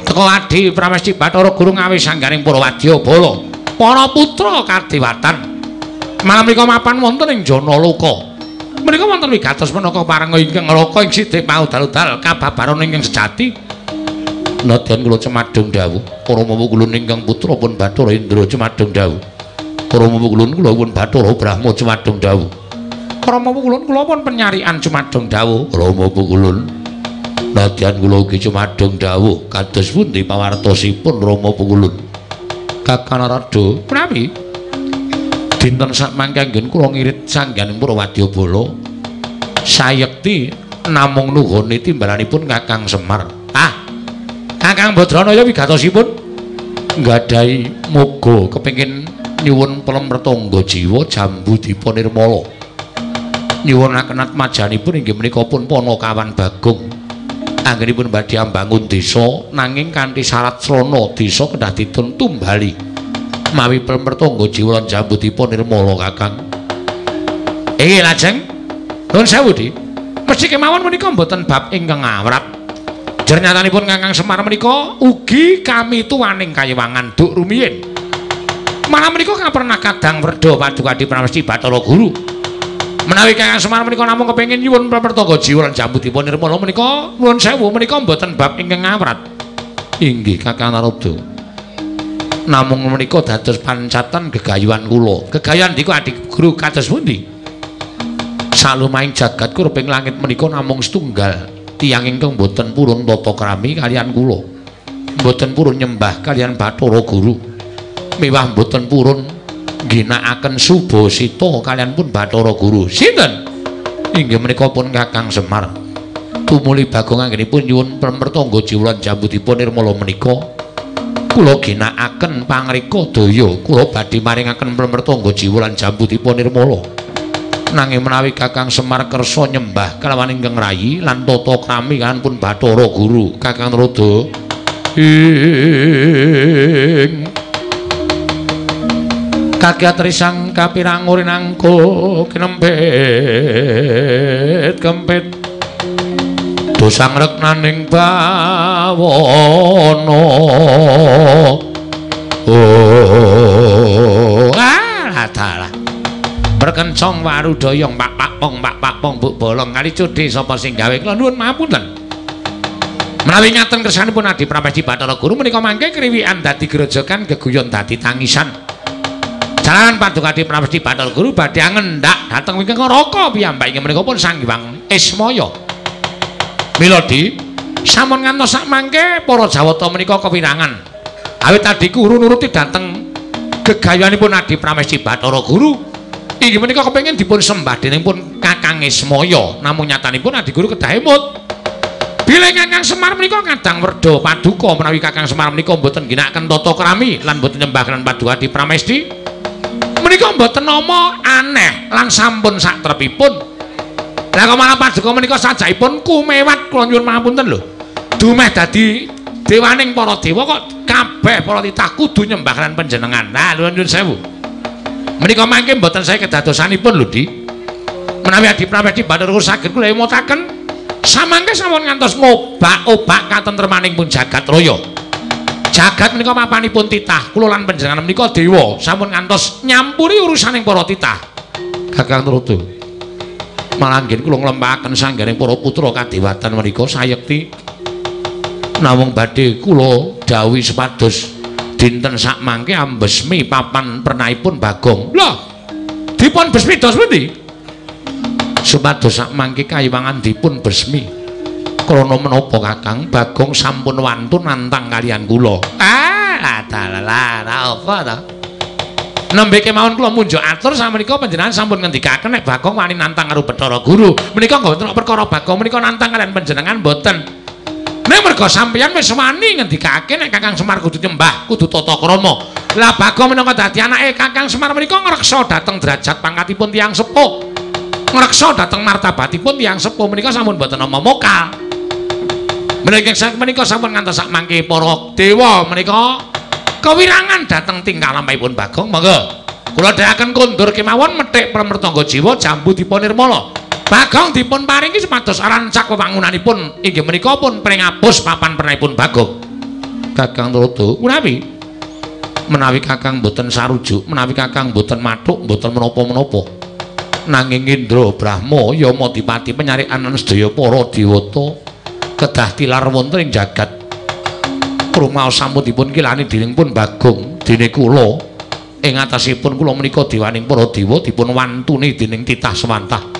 Teka Adi Pramesti Bathara Guru ngawis sangganing para wadyabala, para putra kadewatan. Malam menika mapan wonten ing Janaloka. Menika wonten wigatos menaka parenga ingkang ngraka ing sithik paudal-udal kababaran ingkang sejati. Nadyan kula cemadhong dawuh, para mawa kula ingkang putra pun Bathara Indra cemadhong dawuh. Para mawa kula pun Bathara Brahma cemadhong dawuh. Para mawa kula pun penyarian cemadhong dawuh. Para mawa kula nadyan kula ugi cemadhong dawuh kados pundi pawartosipun Rama Pukulun. Kakang Narada, menawi dinten sakmangke anggen kula ngirit sangganing para wadyabala sayekti namung nuhoni timbalanipun Kakang Semar. Ah, Kakang Badranaya wigatosipun nggadahi moga kepengin nyuwun pelem retangga jiwa jambu dipa nirmala. Nyuwunaken atmajanipun inggih menika pun Panakawan Bagong. Anggenipun badhe ambangun desa nanging kanthi syarat srana desa kedah dipun tumbali. Mawi pelem retangga jiwa lan jambu dipa nirmala Kakang. Inggih lajeng nuwun sewu Di. Mesti kemawon menika mboten bab ingkang awrat. Jernyatanipun Kakang Semar menika ugi kami tuwaning kayiwangan duk rumiyin. Malah menika kapernah kadang werda paduka Adi Pramesti Bathara Guru. Menawi Kakang Semar menika namung kepengin nyuwun pertangga jiwa lan jambu dipun nirmala menika nuwun sewu menika mboten bab ingkang awrat. Inggih Kakang Narada. Namung menika dados pancatan gegayuhan kula. Gegayuhan niku Adi Guru kados pundi? Salumahing jagat kurping langit menika namung setunggal tiyang ingkang mboten purun tata krami kaliyan kula. Mboten purun nyembah kaliyan Bathara Guru. Miwah mboten purun ngginakaken subasita kaliyan pun Bathara Guru. Sinten? Inggih menika pun Kakang Semar. Tumuli Bagong anggenipun nyuwun pertangga jiwa lan jambu dipun nirmala menika kula ginakaken pangrika daya kula badhe maringaken pertangga jiwa lan jambu dipun nirmala. Nanging menawi Kakang Semar kersa nyembah kelawan ingkang rayi lan tata krami kaliyan pun Bathara Guru Kakang Narada ing kagiat risang kapirangur nangko kinempit kempit dosang reknaning bawana. Oh ah dalah berkencong warudoyong pak pak pong pak pak pong buk bolong kali cudhe sapa sing gawe kula nuwun mapunten. Menawi ngaten kersanipun Adi Pramesti Bathara Guru menika mangke kriwikan dadi grojogan geguyon dadi tangisan. Jalaran paduka Adi Pramesti Bathara Guru badhe ngendak dhateng wingking neraka piyambak inggih menika pun Sang Hyang Ismaya. Mila Di sampun ngantos sakmangke para Jawata menika kewirangan. Awit Adi Guru nuruti dhateng gegayuhanipun Adi Pramesti Bathara Guru inggih menika kepengin dipun sembah dening pun Kakang Ismaya. Namung nyatanipun Adi Guru kedah emut. Bilih Kakang Semar menika kadang werda paduka menawi Kakang Semar menika mboten ngginakaken tata krami lan mboten nyembah lan paduka Adi Pramesti menika mboten nama aneh lan sampun satrepipun. Lah kok malah paduka menika sajakipun kumewat kula nyuwun pangapunten lho. Dumeh dadi dewaning para dewa kok kabeh para titah kudu nyembah lan panjenengan. Nah nyuwun sewu. Menika mangke mboten saya kedadosanipun lho Di. Menawi Adi Pramesti Bathara Guru saged kula emutaken samangke sampun ngantos ngobak-obak katentremaning pun jagat raya. Jagat menika mapanipun titah kula lan panjenengan menika dewa sampun ngantos nyampuri urusaning para titah. Kakang Narada. Malah anggen kula nglempaken sangganing para putra kadewatan menika sayekti namung badhe kula dawuhi supados dinten sakmangke ambesmi papan pernahipun Bagong. Lho, dipun besmi dos pundi? Supados sakmangke kayiwangan dipun besmi. Krana menapa Kakang Bagong sampun wantun nantang kaliyan kula. Ah, dalah apa ta? Nembe kemawon kula munjuk atur samenika panjenengan sampun ngendikaken nek Bagong wani nantang karo Bathara Guru. Menika mboten perkara Bagong menika nantang kaliyan panjenengan mboten. Nek merga sampeyan wis wani ngendikake nek Kakang Semar kudu nyembah, kudu tata krama. Lah Bagong minangka dadi anake Kakang Semar menika ngreksa dhateng derajat pangkatipun tiyang sepuh. Ngreksa dhateng martabatipun tiyang sepuh menika sampun mboten nama mokal. Menika menika sampun ngantos sakmangke para dewa menika kewirangan dhateng tingkah lampahipun Bagong. Monggo kula dherekaken kondur kemawon methik pramertangga jiwa jambu dipa nirmala. Bagong dipun paringi supados rancak wewangunanipun inggih menika pun pringapus papan pernahipun Bagong. Kakang Tuladha, menawi menawi Kakang mboten sarujuk, menawi Kakang mboten mathuk, mboten menapa-menapa. Nanging Indra Brahma Yama Dipati penyarikan lan sedaya para dewata kedah tilar wonten ing jagat. Rumaos sampun dipun kilani dening pun Bagong dene kula ing atasipun kula menika dewaning para dewa dipun wantuni dening titah sewantah.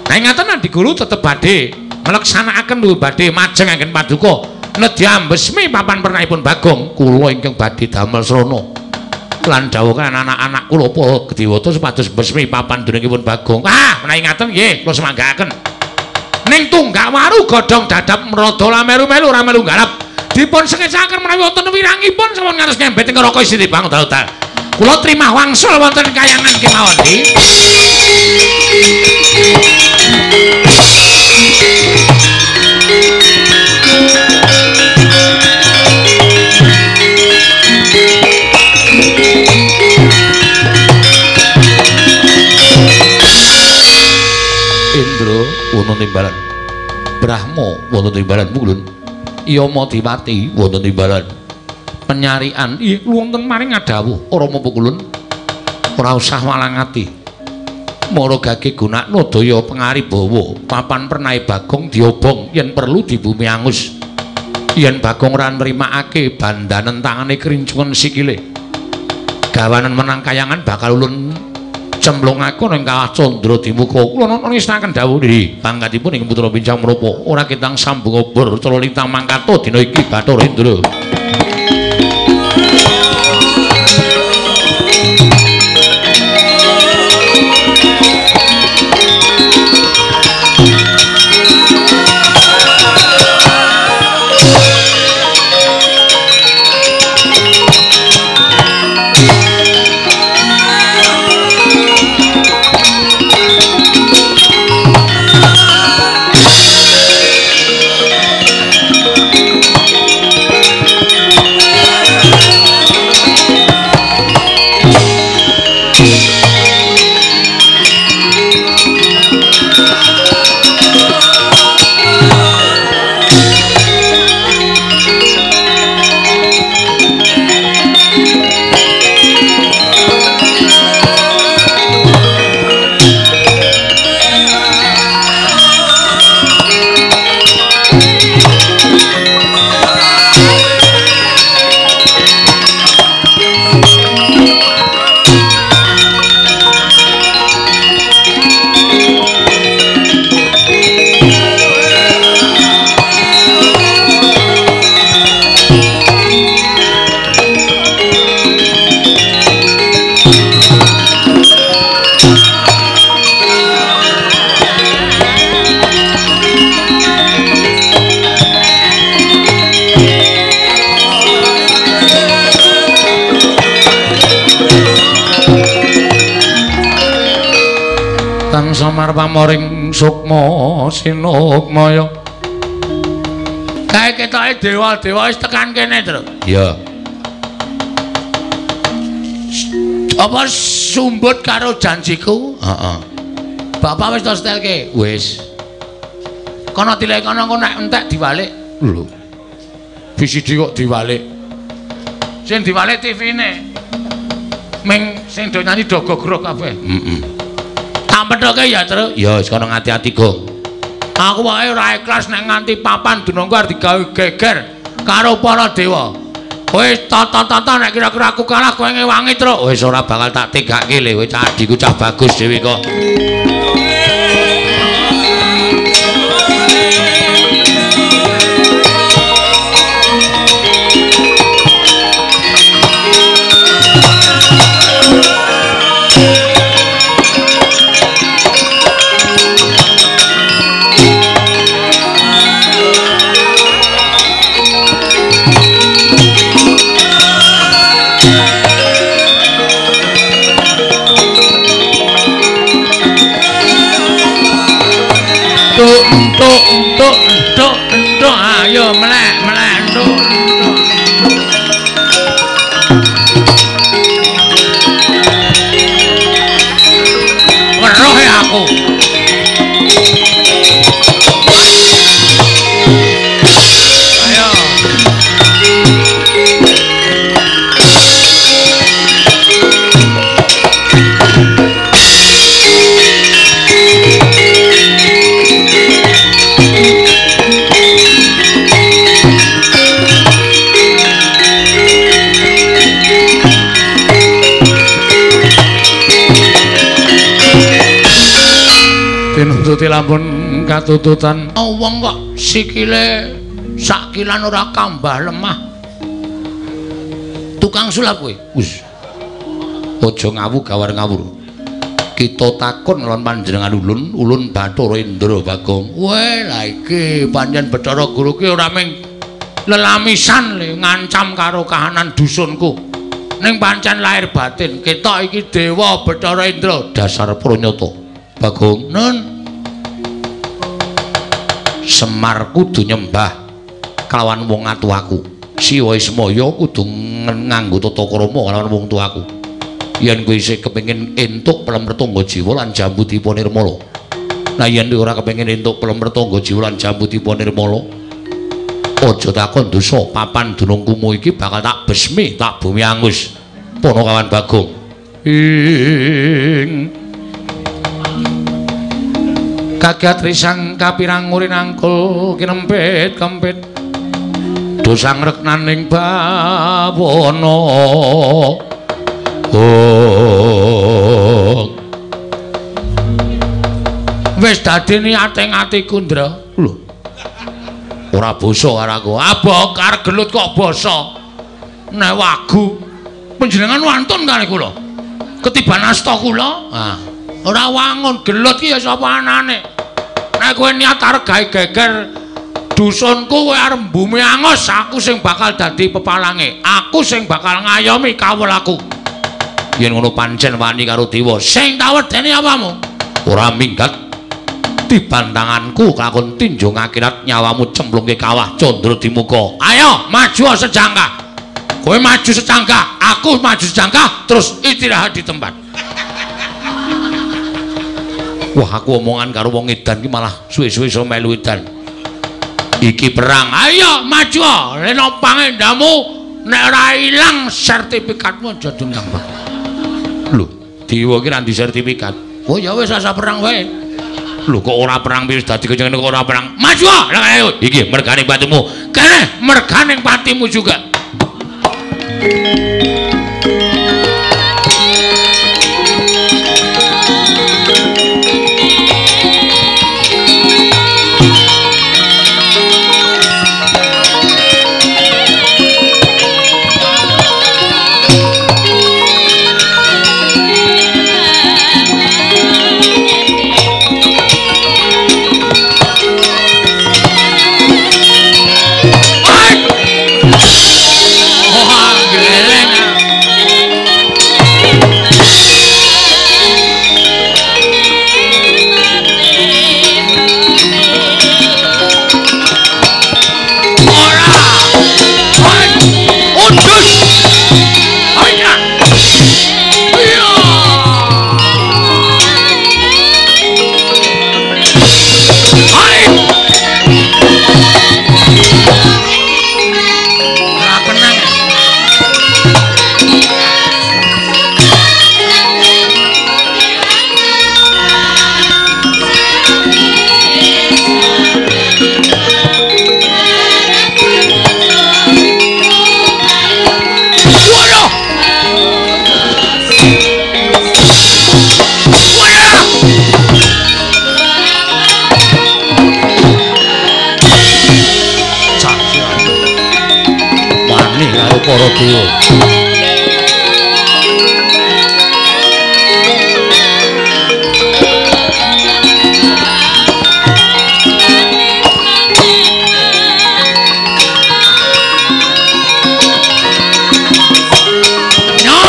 Nah ngaten Adi Guru tetep badhe mleksanakaken luwih badhe majeng anggen paduka nedya ambesmi papan pernahipun Bagong kula ingkang badhe damel srana lan dawuh kan anak-anak kula para dewata supados mbesmi papan dunungipun Bagong. Ah menawi ngaten nggih kula semanggaaken. Ning tunggak waru godhong dadap mrada lameru-melu ora melu garap. Dipun sengecaken menawi wonten wirangipun sampun ngantos ngembet ing neraka isih dibang dal-dal. Kula trimah wangsul wonten kayangan kemawon nggih. Indra wonten timbalan, Brahma wonten timbalan pulun, Yama Dipati wonten timbalan, penyarian wonten maring ngadhawuh Rama Pukulun ora usah walang ati. Mara gage gunakno daya pengaribawa papan pernahe Bagong diobong yen perlu dibumi angus. Yen Bagong ora nrimakake bandanen tangane krincungan sikile, gawanen menang kayangan bakal ulun cemplungake ning kawah candra dimuka. Kula nangestaken dawuh nggih pangkatipun ing putra pincang menapa ora ketang sambung obor cala lintang mangkato dina iki Bathara Indra. Samar pamoring sukma sinukmaya. Kae ketoke dewa-dewa wis tekan kene, Tru. Iya. Apa sumbut karo janjiku? Heeh. Bapak wis to setelke? Wis. Kono tilek kono engko nek entek diwalik. Lho. VCD kok diwalik. Sing diwalik TV-ne. Ming sing do nyanyi do gogrok kabeh. Heeh. Tampetoke ya, Tru. Ya wis kono ngati-ati, Gong. Aku wae ora ikhlas nek nganti papan dunungku arep digawe geger karo para dewa. Wis tata-tata nek kira-kira aku kalah kowe ngewangi, Tru. Wis ora bakal tak tegake le, wis adhiku cah bagus dhewe kok. Tinuntuti lampun katututan. Wong kok sikile sakilan ora kambah lemah. Tukang sulap kowe. Wis. Aja ngawu gawar ngawur. Kita takon lawan panjenengan ulun, ulun Bathara Indra Bagong. Weh, lah iki pancen Bathara Guru ki ora mung lelamisan le ngancam karo kahanan dusunku. Ning pancen lahir batin, ketok iki dewa Bathara Indra dasar pranyata. Bagong, nun. Semar kudu nyembah kelawan wong atuwaku. Siwa Ismaya kudu nganggo tata krama kelawan wong tuaku. Yen kowe isih kepengin entuk pelem retangga jiwa lan jambu dipa nirmala. Nah yen kowe ora kepengin entuk pelem retangga jiwa lan jambu dipa nirmala, aja takon dosa papan dunung kumu iki bakal tak besmi, tak bumi angus. Ponokawan Bagong. Ing kagat risang kapirang ngurinangkul kinempit kempit dosang reknaning bawana. Oh. Wis dadi niate atiku, Ndra. Lho. Ora basa karo aku. Abok arep gelut kok basa. Nek wagu panjenengan wantun kali kula. Ketiban asta kula. Ah. Ora wangun gelut ki ya sapa anane. Nek kowe niat arep gawe geger dusunku kowe arep mbumi angus, aku sing bakal dadi pepalange. Aku sing bakal ngayomi kawulaku. Yen ngono pancen wani karo dewa. Sing tak wedeni apamu? Ora minggat dibantanganku kelakon tinjung akhirat nyawamu cemplungke kawah candra dimuka. Ayo maju sejangka. Kowe maju sejangka, aku maju sejangka, terus istirahat di tempat. Wah, aku omongan karo wong edan ki malah suwe-suwe iso melu edan. Iki perang. Ayo maju. Leno pangendamu nek ora ilang sertifikatmu aja dendang. Lho, dewa ki ra ndi sertifikat. Oh ya wis asa perang wae. Lho kok ora perang wis dadi kenceng kok ora perang. Maju. Lah ayo iki mergane patimu. Kene mergane patimu juga. Para dewa. Nyo.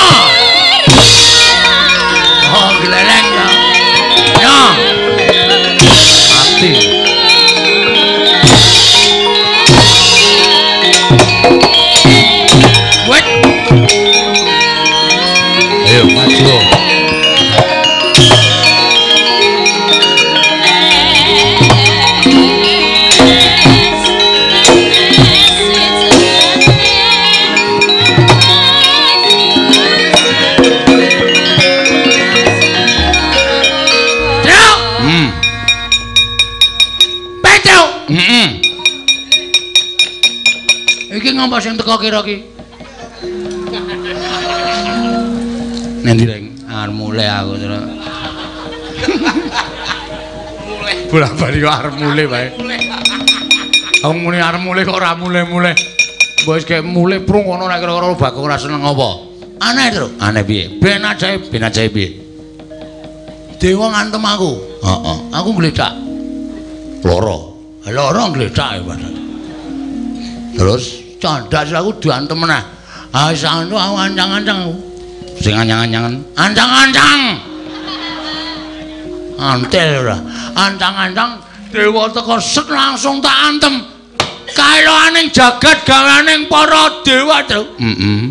Oh, gleleng ya. Nyo. Mati. Ayo maju. Petro. Iki ngompo sing teko kira ki? Nanti reng, arep mulai aku terus. Bola-bali kok arep mulih wae. Aku muni arep mulih kok ora mulih-mulih. Mbok wis kek mulih prung ngono nek kira-kira Bagong ora seneng apa? Aneh, Truk. Aneh piye? Ben ajaib, ben ajaib piye? Dewa ngantem aku. Heeh. Aku gledak. Loro. Loro gledak padahal. Terus candak aku diantem meneh. Ah wis anu aku ancang-ancang aku. Sing ancang-ancangan. Ancang-ancang. Antel ora. Ancang-ancang dewa teko set langsung tak antem. Kaeloaning jagat gaweaning para dewa, Truk. Heeh.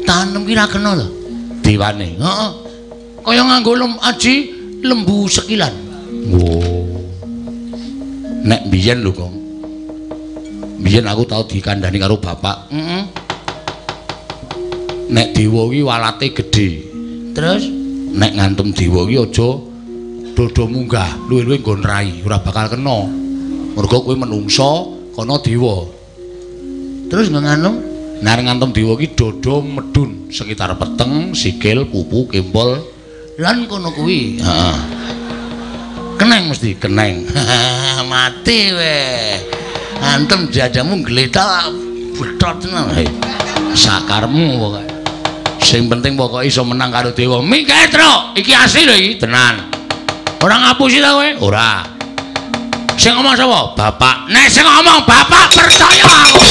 Tanem ki ra kena lho. Dewane. Heeh. Kaya nganggo aji lembu sekilan. Oh. Nek biyen lho, Kong. Biyen aku tau dikandhani karo bapak. Heeh. Nek dewa ki walate gedhe. Terus nek ngantem dewa ki aja dodo munggah, luwih-luwih nggon rai, ora bakal kena. Mergo kowe menungsa, kono dewa. Terus nganu nek ngantem dewa ki dodo medun sekitar peteng, sikil, pupu, kempol lan kono kuwi. Heeh. Keneng mesti, keneng. Mati we. Antem jajamu gletak betot tenan. Sakarmu pokoke. Sing penting pokoke iso menang karo dewa. Mingke, Truk. Iki asli lho iki, tenan. Ora ngapusi ta kowe? Ora. Sing ngomong sapa? Bapak. Nek sing ngomong bapak percaya aku.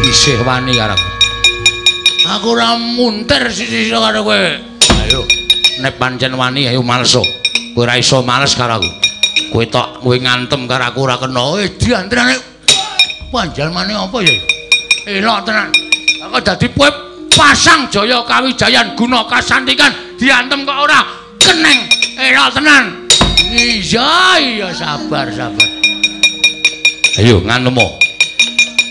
Isih wani karo aku. Aku ora muntir sisi-sisi karo kowe. Ayo, nek pancen wani ayo maleso. Kowe ora iso males karo aku. Kowe tok kowe ngantem karo aku ora kena. Diantrane panjalmane apa ya? Elok tenan. Aku dadi kowe pasang jaya kawijayan guna kasantikan diantem kok ora keneng. Elok tenan. Iya, iya sabar, sabar. Ayo ngantemo.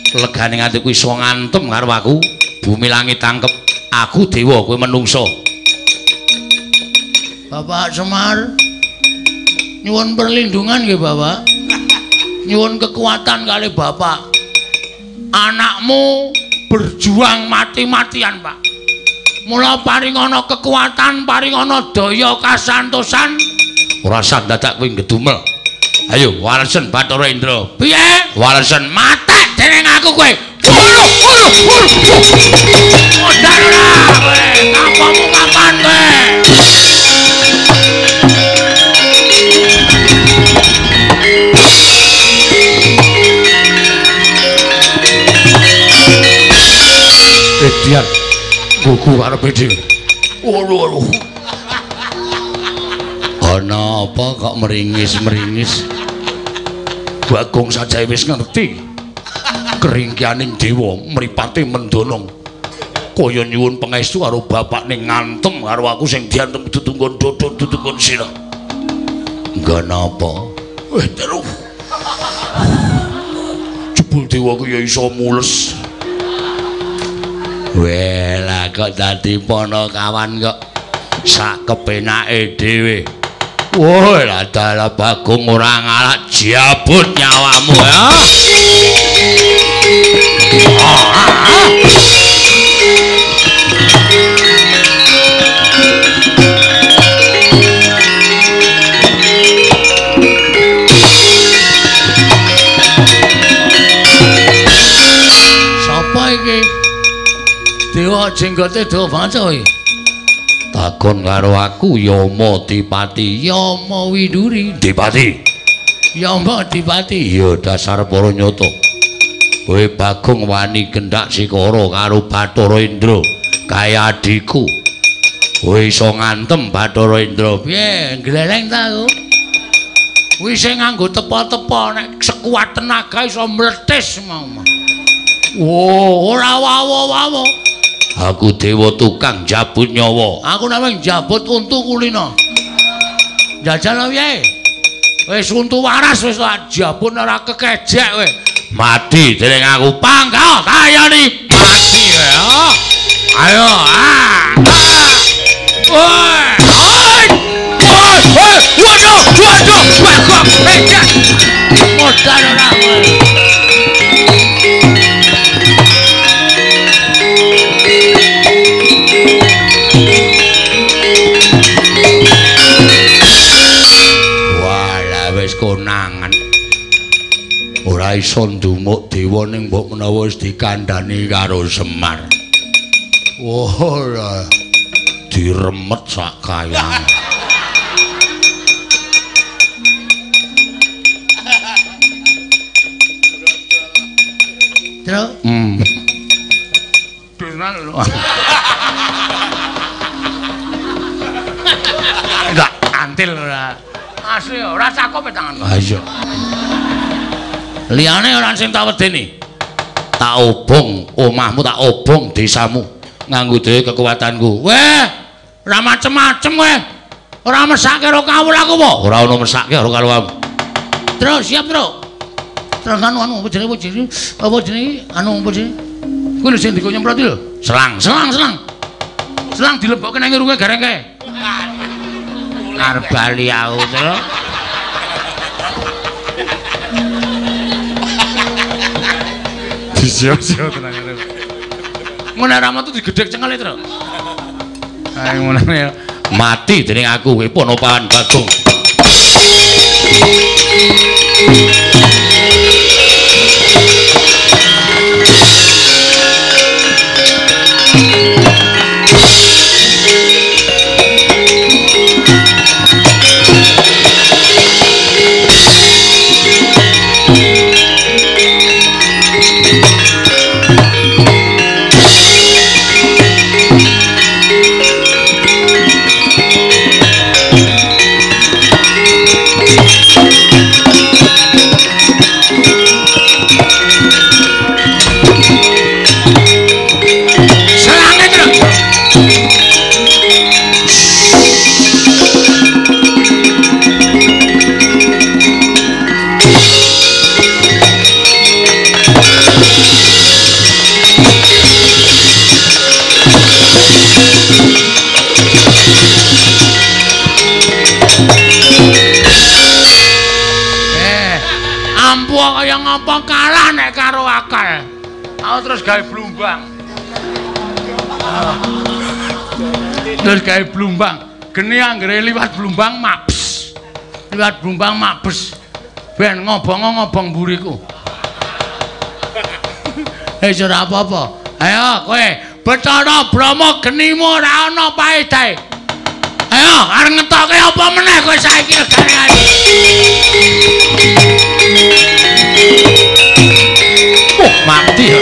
Legane atiku iso ngantem karo aku. Bumi langit tangkep. Aku dewa, kowe menungso. Bapak Semar, nyuwun perlindungan nggih Bapak. Nyuwun kekuatan kali Bapak. Anakmu berjuang mati-matian, Pak. Mula paringana kekuatan, paringana daya kasantosan. Ora usah dadak kowe ngedumel. Ayo walesen Bathara Indra. Piye? Walesen matek dening aku kowe. Uluh, uluh, uluh. Modar ora kowe. Kapamu kapan kowe? Edian gugu karepe dhewe. Waduh, waduh. Ana apa kok meringis-meringis? Bagong saja wis ngerti. Keringkianing dewa mripate mendonong. Kaya nyuwun pangestu karo bapakne ngantem karo aku sing diantem ditunggon dodon ditunggon sirah. Engga napa? Terus. Jebul dewa ku ya iso mules. Weh, lah kok dadi ponokawan kok sak kepenake dhewe. Woi, lah dalah Bagong ora ngalak jabut nyawamu ya. Sapa iki? Dewa jenggote dawa banget iki. Takon karo aku Yama Dipati, Yama Widuri. Dipati. Yama Dipati. Ya dasar para nyata. Kowe Bagong wani gendak sikara karo Bathara Indra kaya adhiku. Kowe iso ngantem Bathara Indra. Piye, gleleng ta aku? Kuwi sing nganggo tepa-tepa nek sekuat tenaga iso mletis mau. Wo, ora wawo-wawo. Aku dewa tukang jabut nyawa. Aku namung jabut untu kulino. Jajal piye? Wis untu waras wis tak jabut ora kekejek kowe. Mati dening aku pangkal kayani mati kowe. Ayo. Ah. Woi. Oi. Woi. Modal ora kowe. Walah wis konangan. Ora iso ndumuk dewa ning mbok menawa wis dikandhani karo Semar. Ora diremet sak kayang. Terus? Benar lho. Enggak antil ora. Asli ora cakep tangan. Ha iya. Liyane ora sing tak wedeni. Tak obong omahmu, tak obong desamu nganggo dhewe kekuatanku. Weh, ora macem-macem kowe. Ora mesake karo kawula aku apa? Ora ono mesake karo kawulamu. Terus siap, Tru. Terus anu anu apa jenenge apa jenenge anu apa jenenge? Kuwi lho sing dikon nyemprot iki lho. Selang, selang, selang. Selang dilebokke nang irunge gareng kae. Arep bali aku, Tru. Disiap-siap tenang ngene. Ngono ora metu digedhek cengele, Tru. Ayo ngono ya. Mati dening aku kowe Ponopahan Bagong. Kaya ngapa kalah nek karo akal. Aku terus gawe blumbang. Terus gawe blumbang. Geni anggere liwat blumbang mabes. Liwat blumbang mabes. Ben ngobong-ngobong mburiku. Wis ora apa-apa. Ayo kowe Bathara Brahma genimu ora ana paedahe. Ayo arep ngetoke apa meneh kowe saiki regane. Oh, mati ya.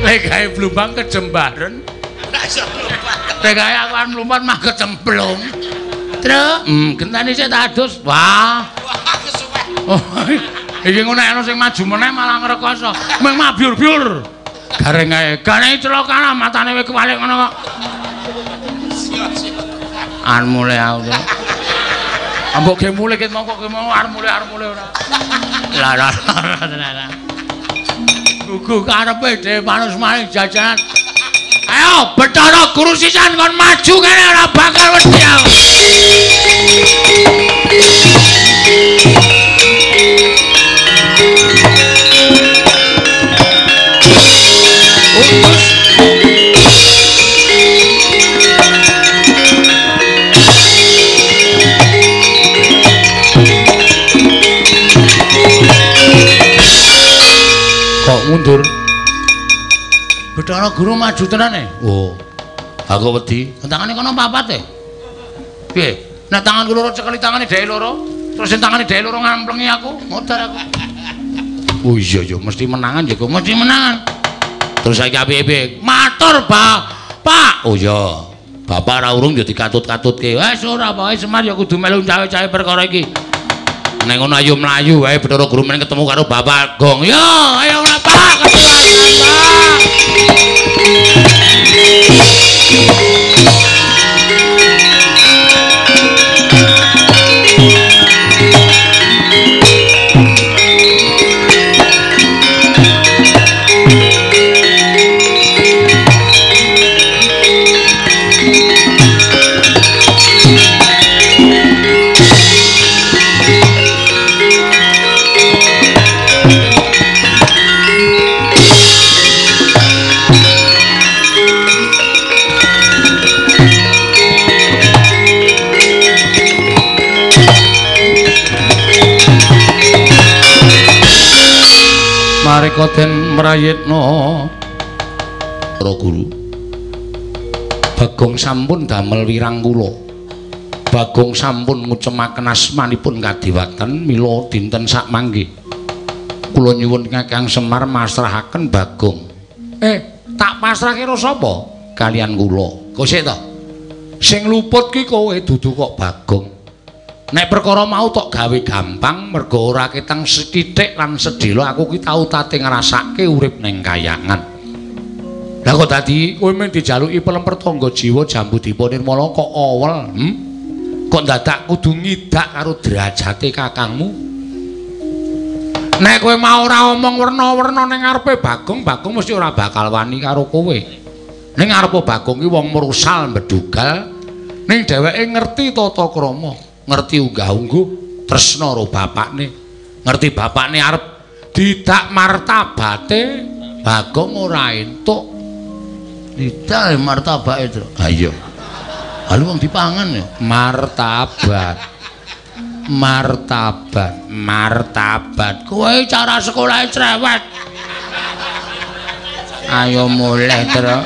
Lek gawe blumbang kejembaren. Ora iso mlumpat. Lek gawe aku arep mlumpat mah kecemplung. Truk, gentane sik tak adus. Wah. Wah, kesuwen. Oh, iki ngono ana sing maju meneh malah ngrekoso. Mung mabyur-byur. Gareng ae. Gareng celaka matane wis kewalik ngono kok. Siap-siap. Arep mulih aku. Ambok ge mulih ket mongko ge mau arep mulih ora. Lah lah lah. Gugu karepe dhewe manus maring jajanan. Ayo Bathara Guru sisan kon maju kene ora bakal wedi aku. Utus. Kok mundur? Bathara Guru maju tenan e. Oh. Aku wedi. Tangane kono papat e. Piye? Nek tanganku loro cekeli tangane dheke loro, terus sing tangane dheke loro ngamplengi aku, modar aku. Oh iya ya, mesti menangan ya, mesti menangan. Terus saiki apike piye? Matur, Pak. Oh iya. Bapak ora urung ya dikatut-katutke. Wes ora pokoke Semar ya kudu melu cawe-cawe perkara iki. Nek ngono ayo mlayu wae Bathara Guru men ketemu karo Bapak Gong. Yo, ayo Pak, ketemu Pak. Sareka den mrayitna para guru. Bagong sampun damel wirang kula. Bagong sampun ngucemaken asmanipun kadiwatan mila dinten sakmangke. Kula nyuwun Kakang Semar masrahaken Bagong. Tak pasrahke karo sapa? Kalian kula. Kok sik to? Sing luput ki kowe dudu kok Bagong. Nek perkara mau tok gawe gampang mergo ora ketang sethithik lan sedhela aku ki tau tate ngrasake urip ning kayangan. Lah kok dadi kowe mung dijaluki pelemper tangga jiwa Jambudipa Nirmala kok awel, Kok dadak kudu ngidak karo derajate kakangmu? Nek kowe mau ora omong werna-werna ning ngarepe Bagong, Bagong mesti ora bakal wani karo kowe. Ning ngarepe Bagong ki wong mrusal mbedugal, ning dheweke ngerti tata krama, ngerti unggah-ungguh, tresna karo bapakne, ngerti bapakne arep didak martabate, Bagong ora entuk. Didak martabake, Tru. Ha iya. Halu wong dipangan ya. Martabat. Martabat, martabat. Kowe cara sekolahe cerewet. Ayo mulih, Tru.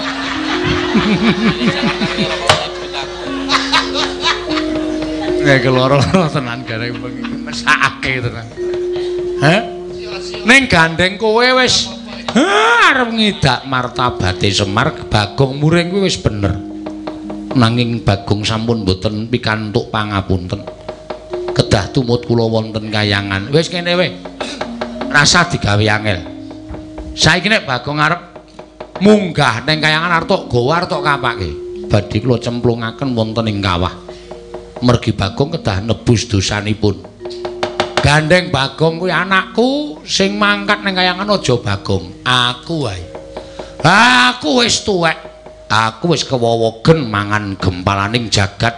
Nek loro-loro tenan gareng bengi mesakake tenan. Heh? Ning gandeng kowe wis arep ngidak martabate Semar, Bagong muring kuwi wis bener. Nanging Bagong sampun mboten pikantuk pangapunten. Kedah tumut kula wonten kayangan. Wis kene wae. Rasah digawe angel. Saiki nek Bagong arep munggah ning kayangan arep tok gawa arep tok kapake. Badhe kula cemplungaken wonten ing kawah. Mergi Bagong kedah nebus dosanipun. Gandeng Bagong kuwi anakku sing mangkat ning kayangan aja Bagong, aku wae. Aku wis tuwek. Aku wis kewowogen mangan gempalaning jagat.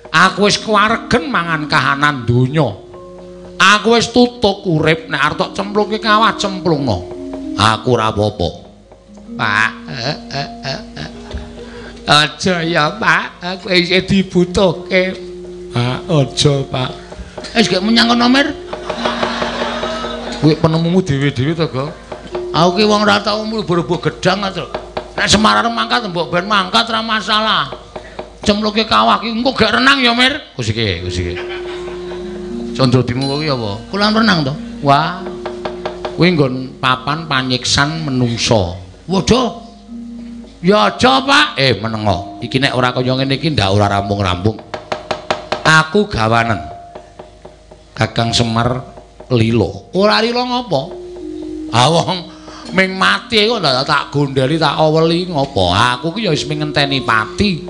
Aku wis kewaregen mangan kahanan donya. Aku wis tutuk urip nek arep tok cemplungke kawah cemplungno. Aku ora apa-apa. Pak, aja ya, Pak. Aku isih dibutuhke. Pak, aja, Pak. Wis gek menyang kono, Mir. Kuwi penemumu dhewe-dhewe to, Gong. Aku ki wong ora tau mlebu gedang to. Nek Semar arep mangkat mbok ben mangkat ora masalah. Cemplungke kawah ki engko gek renang ya, Mir. Wis iki, wis iki. Condro dimu kuwi apa? Kolam renang to? Wah. Kuwi nggon papan panyiksan menungsa. Waduh. Ya aja, Pak. Menengo. Iki nek ora kaya ngene iki ndak ora rampung-rampung. Aku gawanen. Kakang Semar lilo. Ora lilo ngopo? Ah wong ming mati kok ndak tak gondeli tak aweli ngopo? Aku ki ya wis ming ngenteni pati.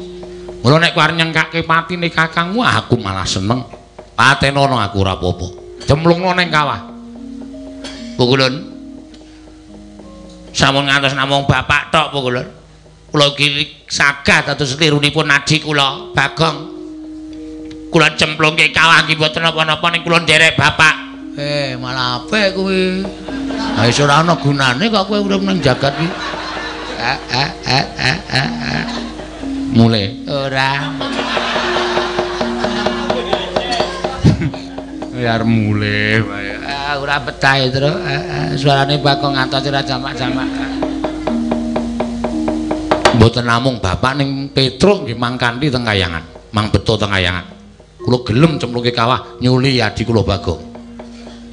Mula nek kowe arep nyengkake patine kakangmu aku malah seneng. Patenono aku ora apa-apa. Cemplungno ning kawah. Pukulun. Sampun ngantos namung bapak tok Pukulun. Kula iki sagah dados klirunipun adi kula, Bagong. Kula cemplungke kawah nggih mboten napa-napa ning kula nderek bapak. Malah apik kuwi. Ha wis ora ana gunane kok kowe urip ning jagat iki. Mulai ora. Ya arep mulih wae. Ora betah Tru. Suarane Bagong ngantos ora jamak-jamak. Mboten namung bapak ning Petruk nggih mang kanthi teng kayangan, mang beto teng kayangan. Kula gelem cemplungke kawah nyuli adi kula Bagong.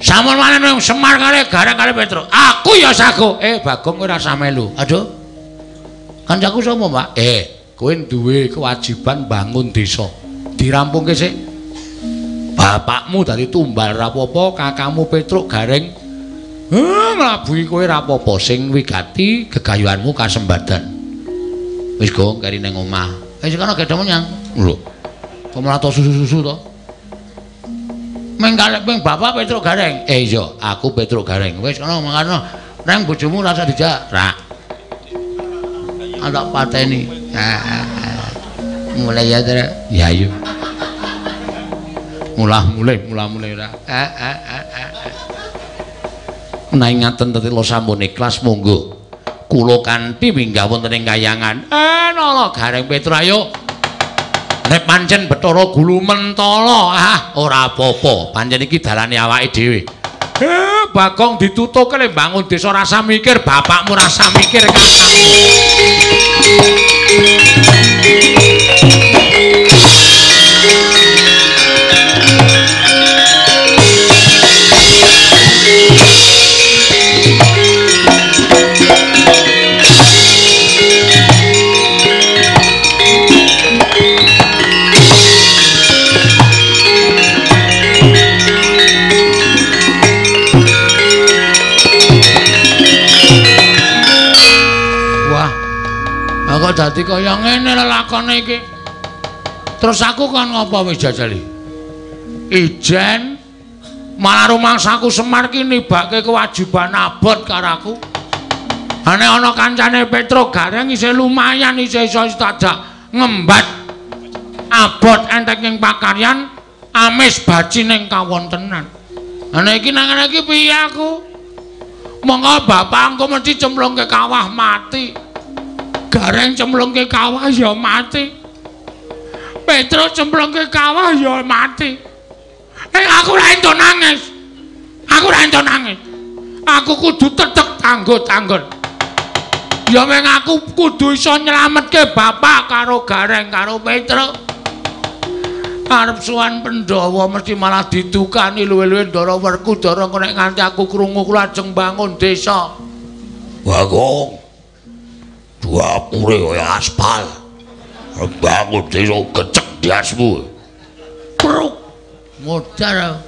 Sampun maneh Semar kali Gareng kali Petruk. Aku ya sago. Bagong kowe ora usah melu. Aduh. Kancaku sapa, Pak? Kowe duwe kewajiban bangun desa. Dirampungke sik. Bapakmu dadi tumbal ra apa-apa, kakangmu Petruk Gareng nglabuhi kowe ra apa-apa sing wigati gegayuhanmu kasembadan. Wis gong keri ning omah. Wis kono gedhe menyang. Lho. Kok malah to susu-susu to? Ming kalih ping bapak Petruk Gareng. Iya, aku Petruk Gareng. Wis kono mangkano. Nang bojomu rasa dijak. Ra. Tak pateni. Mulai ya, Tru. Ya iya. Mulah mulai ora. Menawi ngaten tetela sampun ikhlas monggo. Kula kanthi minggah wonten ing kayangan. Nala Gareng Petruk ayo. Nek pancen Bathara Gulu mentala, ora apa-apa. Pancen iki dalane awake dhewe. Bagong ditutuke le bangun desa rasa mikir, bapakmu rasa mikir kakangmu. Kok dadi kaya ngene lelakone iki. Terus aku kon ngopo wis jajali? Ijen malah rumangsaku Semar ki nibake kewajiban abot karo aku. Nek ana kancane Petro Gareng isih lumayan isih iso tajak ngembat abot entek ing pakaryan amis baci ning kawontenan. Nek iki nang ngene iki piye aku? Monggo bapak engko mesti cemplungke kawah mati. Gareng cemplungke kawah ya mati. Petro cemplungke kawah ya mati. Aku ora entuk nangis. Aku ora entuk nangis. Aku kudu tetep tanggo-tanggon. Ya meng aku kudu iso nyelametke bapak karo Gareng karo Petro. Arep sowan Pandhawa mesti malah didukani luwe-luwe Ndara Werkudara nek nganti aku krungu kula ajeng bangun desa. Bagong. Dapure kaya aspal. Bangun desa gecek diasmu. Pruk. Modar.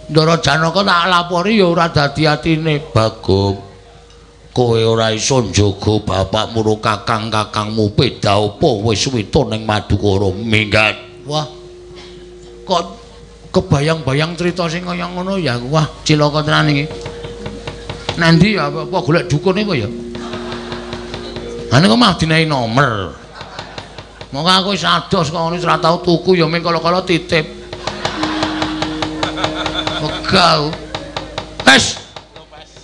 Ndara Janaka tak lapori ya ora dadi atine. Bagong. Kowe ora iso njaga bapakmu ro kakang-kakangmu beda apa wis wita ning Madukara minggat. Wah. Kok kebayang-bayang cerita sing kaya ngono ya. Wah, cilaka tenan iki. Nanti ya apa golek dukun apa ya? Ane kok mah dinehi nomer. Monggo aku wis ados kok ngono ora tau tuku ya mung kala-kala titip. Wegah. Wes.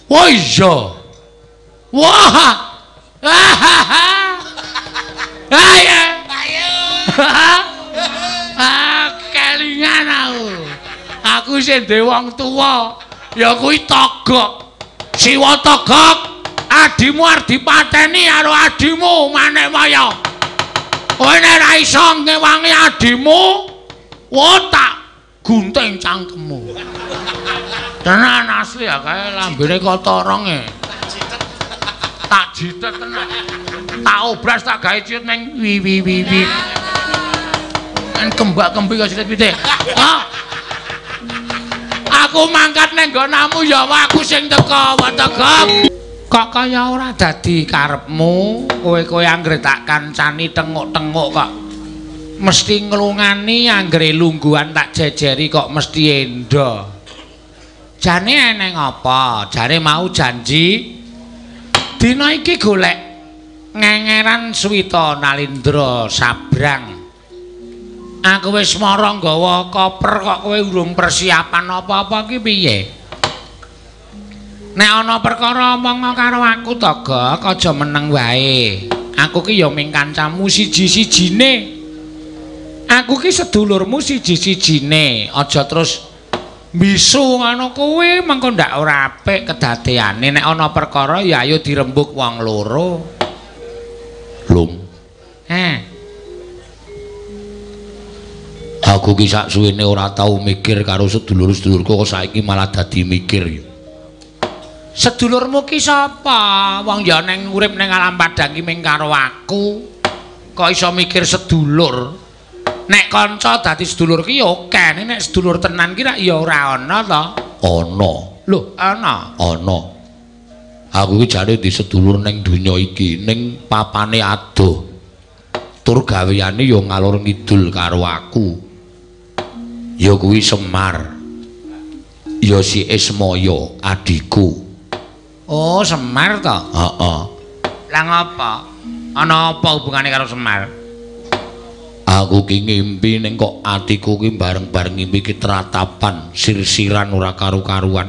Wah iya. Wah. Ayo. Ah, kelingan aku. Aku sing duwe wong tuwa ya kuwi Togok. Siwa Togok. Adimu arep dipateni karo adimu Manikmaya. Kowe nek ora iso ngewangi adimu, wo tak gunting cangkemmu. Tenan asli ya kae lambene kotorong e. Tak jitet tenan. Tak obras tak gawe ciut ning wi wi wi wi. Kan kembak-kembi kaya silit pitik. Hah? Aku mangkat ning nggonamu ya aku sing teka, Togok. Kok kaya ora dadi karepmu, kowe-kowe anggere tak kancani tenguk-tenguk kok mesti nglungani anggere lungguhan tak jejeri kok mesti endo. Jane eneng apa? Jane mau janji dina iki golek ngengeran Swita Nalindra sabrang. Aku wis mara nggawa koper kok kowe urung persiapan apa-apa ki piye? Nek ana perkara omong karo aku to, Gok, aja meneng wae. Aku ki ya ming kancamu siji-sijine. Aku ki sedulurmu siji-sijine. Aja terus mbisu ngono kuwi mengko ndak ora apik kedadeane. Nek ana perkara ya ayo dirembug wong loro. Lum. Aku ki sak suwene ora tau mikir karo sedulur-sedulurku kok saiki malah dadi mikir. Sedulurmu ki sapa? Wong ya neng urip neng alam padang ki ming karo aku. Kok iso mikir sedulur? Nek kanca dadi sedulur ki ya oke, nek sedulur tenan ki rak ya ora ana to. Ana. Lho, ana. Ana. Aku ki jane di sedulur ning donya iki, ning papane adoh. Tur gaweane ya ngalor ngidul karo aku. Ya kuwi Semar. Ya si Ismaya, adhiku. Oh, Semar to? Heeh. Lah ngapa? Ana apa hubungane karo Semar? Aku ki ngimpi ning kok atiku ki bareng-bareng ngimpi ki tratapan, sirsiran ora karu-karuan.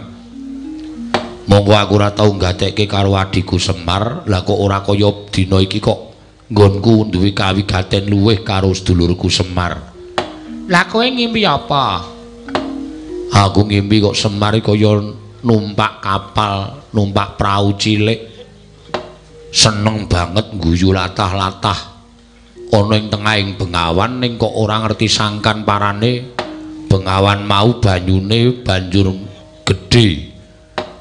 Monggo aku ora tau nggatekke karo adhiku Semar, lah kok ora kaya dina iki kok nggonku duwe kawigaten luwih karo sedulurku Semar. Lah kowe ngimpi apa? Aku ngimpi kok Semar kaya numpak kapal, numpak prau cilik. Seneng banget guyu latah-latah ana ing tengahing bengawan ning kok ora ngerti sangkan parane bengawan mau banyune banjur gedhe.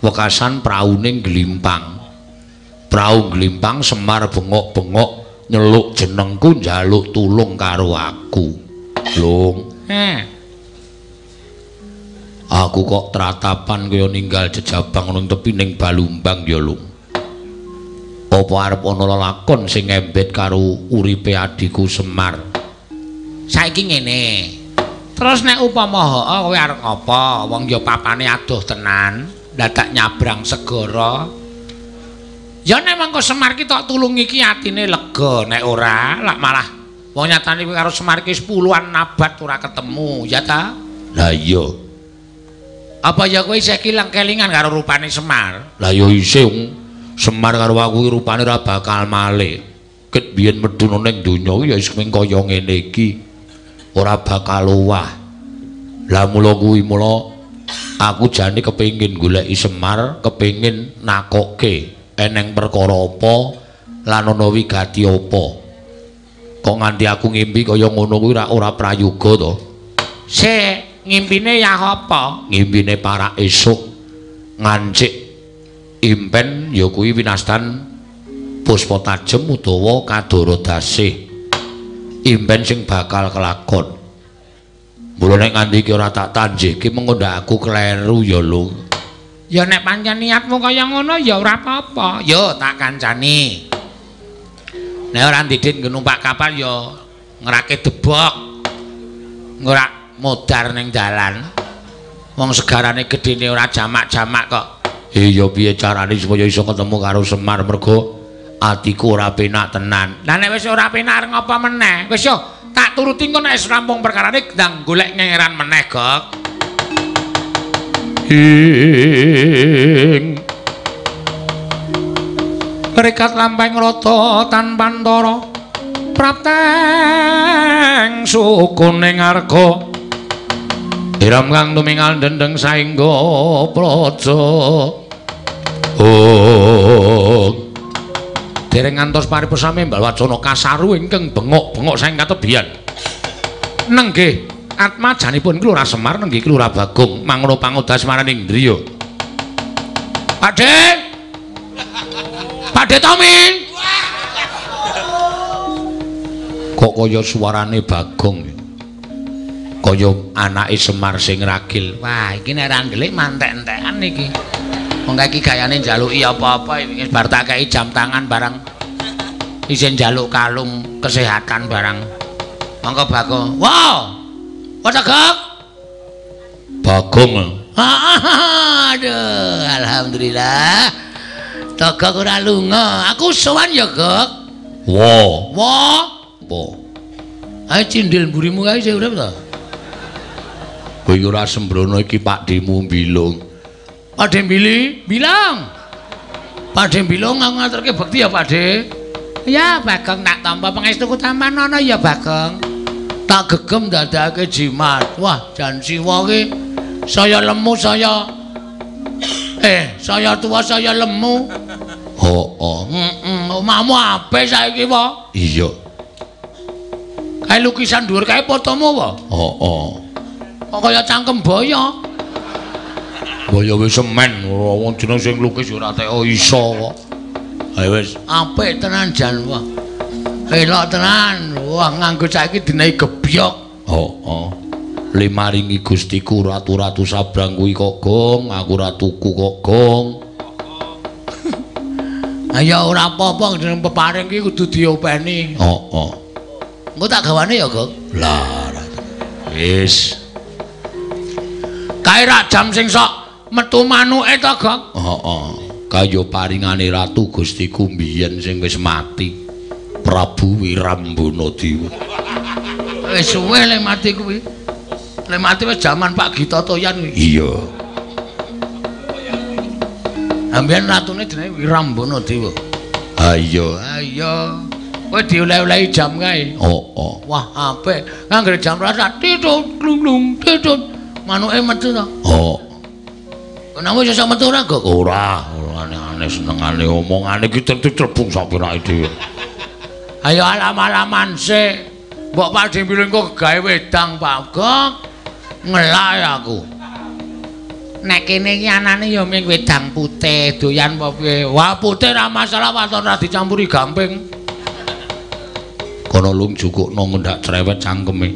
Wekasan praune ngglimpang. Prau ngglimpang Semar bengok-bengok nyeluk jenengku njaluk tulung karo aku. Lung. Aku kok tratapan kaya ninggal jejabang nang tepining Balumbang ya, Lung. Apa arep ana lelakon sing ngembet karo uripe adhiku Semar? Saiki ngene. Terus nek upama heeh kowe arep ngapa? Wong ya papane adoh tenan, dadak nyabrang segara. Ya nek mangko Semar ki tok tulungi ki atine lega, nek ora lak malah wong nyatane kowe karo Semar ki 10-an abad ora ketemu, ya ta? Lah iya. Apa ya kowe isih kelingan karo rupane Semar? Lah ya isih. Semar karo aku rupane ora bakal malih. Ket biyen medhun ning donya ya wis mung kaya ngene iki. Ora bakal owah. Lah mula kuwi mula aku jane kepengin goleki Semar, kepengin nakokke eneng perkara apa lan ana wigati apa. Kok nganti aku ngimpi kaya ngono kuwi ora prayoga to? Sik, ngimpine ya apa? Ngimpine parak esuk ngancik impen ya kuwi winastan Puspa Tajem utawa Kadara Dasih. Impen sing bakal kelakon. Mula nek nganti iki ora tak tanjihke mengko ndak aku kleru ya, Lung. Ya nek pancen niatmu kaya ngono ya ora apa-apa. Ya tak kancani. Nek ora ndidit nggo numpak kapal ya ngrake debok. Ora modar ning dalan. Wong segarane gedene ora jamak-jamak kok. Iya piye carane supaya iso ketemu karo Semar mergo atiku ora penak tenan. Lah nek wis ora penak arep ngapa meneh? Wis yo tak turuti engko nek wis rampung perkarane ndang golek ngengeran meneh, Gok. Ing Rekat lampahing rata tanpa antara prapteng sukuning arga iram kang tumingal dendeng saengga praja. Oh. Dereng ngantos paripursa membal wacana kasaru ingkang bengok-bengok saking katebian. Nenggih atmajanipun Kelurahan Semar nenggih Kelurahan Bagong mangono pangodas maraning griya. Pakde. Pakde Tommy. Kok kaya suarane Bagong. Kaya anake Semar sing ragil. Wah, iki nek ra ndelik mantek-entekan iki. Wong iki gayane njaluki apa-apa wis bar tak kei jam tangan barang. Isih njaluk kalung kesehatan barang. Monggo Bagong. Wow. Apa Gok? Bagong. Aduh, alhamdulillah. Togok ora lunga. Aku sowan ya, Gok. Wo. Wo. Apa? Ayo cindil mburimu kae isih urip to? Kowe ora sembrono iki Pakdemu Bilung. Pakde Bili, bilang. Pakde Bilung aku ngaturke bekti ya, Pakde. Ya, Bagong tak tampa pangestuku tampan ana ya, Bagong. Tak gegem dadake jimat. Wah, jan siwa ki saya lemu saya saya tua saya lemu. Heeh. Heeh, omahmu apik saiki, po? Iya. Kae lukisan dhuwur kae fotomu apa? Heeh. Kok kaya cangkem boyo. Boyo wis semen, wong jeneng sing lukis ora teko iso kok. Ayo wis apik tenan jan wah. Elok tenan. Wah, nganggo saiki dinehi gebyok. Heeh. Limaringi Gustiku ratu-ratu sabrang kuwi kok gong, aku ora tuku kok gong. Ayo ora apa-apa jeneng peparing ki kudu diopeni. Heeh. Engko tak gawane ya, Gok. Lah, wis. Kae rak jam sing sok metu manuke to, Gok? Heeh. Kaya paringane Ratu Gustiku mbiyen sing wis mati. Prabu Wirambana Dewa. Wis suwe le mati kuwi. Le mati wis jaman Pak Gita Toyan kuwi. Iya. Ambiyen ratune jenenge Wirambana Dewa. Ha iya. Ha iya. Kowe dioleh-olehi jam kae. Heeh. Wah, apik. Anggere jam rasa titut glung-glung titut. Manuke metu to. Heeh. Kono wis iso metu ora, Gok? Ora, aneh-aneh senengane omongane iki tentu crebung sak pirake dhewe. Ayo alam-alaman sik. Mbok Pakde Bilung kok gawe wedang, Pak Gok. Ngelak aku. Nek kene iki anane ya ming wedang putih, doyan apa piye? Wah, putih ora masalah waton ora dicampuri gamping. Kono lung jukukno ngendak cerewet cangkeme.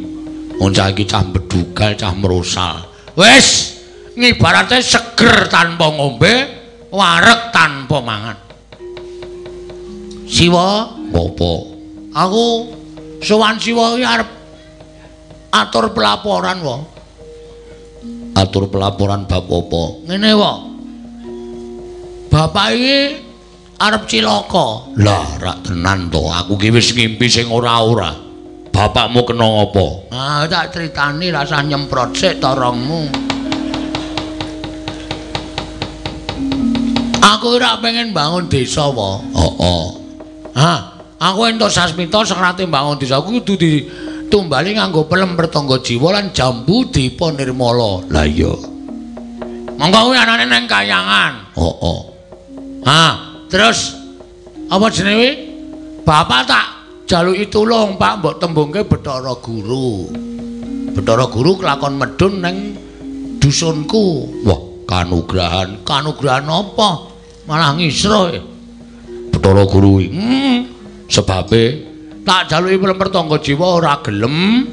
Wong cah iki cah bedugal, cah merosal. Wis, ngibarate seger tanpa ngombe, wareg tanpa mangan. Siwa, ngopo? Aku sowan Siwa iki arep atur pelaporan wae. Atur pelaporan bab apa? Ngene wae. Bapak iki arep cilaka. Lah, rak tenan to. Aku ki wis ngimpi sing ora-ora. Bapakmu kena apa? Ah, tak critani rasah nyemprot sik torongmu. Aku ora pengen bangun desa wae. Heeh. Ha, aku entuk sasmita serate bangun desa aku kudu ditumbali nganggo pelem pertangga jiwa lan jambu dipa nirmala. Lah iya. Monggo kuwi anane nang kayangan. Heeh. Ha, terus apa jenenge? Bapak tak jaluki tulung, Pak, mbok tembungke Bathara Guru. Bathara Guru kelakon medhun nang dusunku. Wah, kanugrahan. Kanugrahan apa? Malah ngisro. Bathara Guru iki. Sebabe tak jaluki pelem pertangga jiwa ora gelem,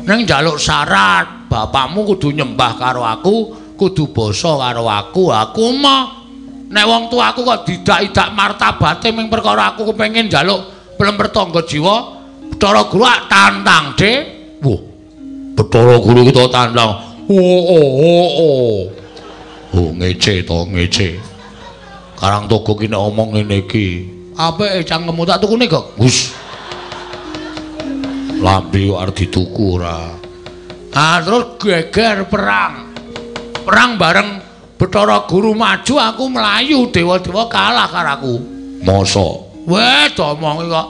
ning njaluk syarat, bapakmu kudu nyembah karo aku, kudu basa karo aku. Aku mah nek wong tuaku kok didak-idak martabate ming perkara aku kepengin njaluk pelem pertangga jiwa, Bathara Guru tantang, Dik. Wah, Bathara Guru kita tantang. Oh oh oh oh. Oh ngece to, ngece. Karang Togo ki nek omong ngene iki. Apike cangkemmu tak tukune kok. Gus. Lambe kok arep dituku ora. Ah terus geger perang. Perang bareng Bathara Guru maju, aku mlayu, dewa-dewa kalah karo aku. Mosok? Weh, domongi kok.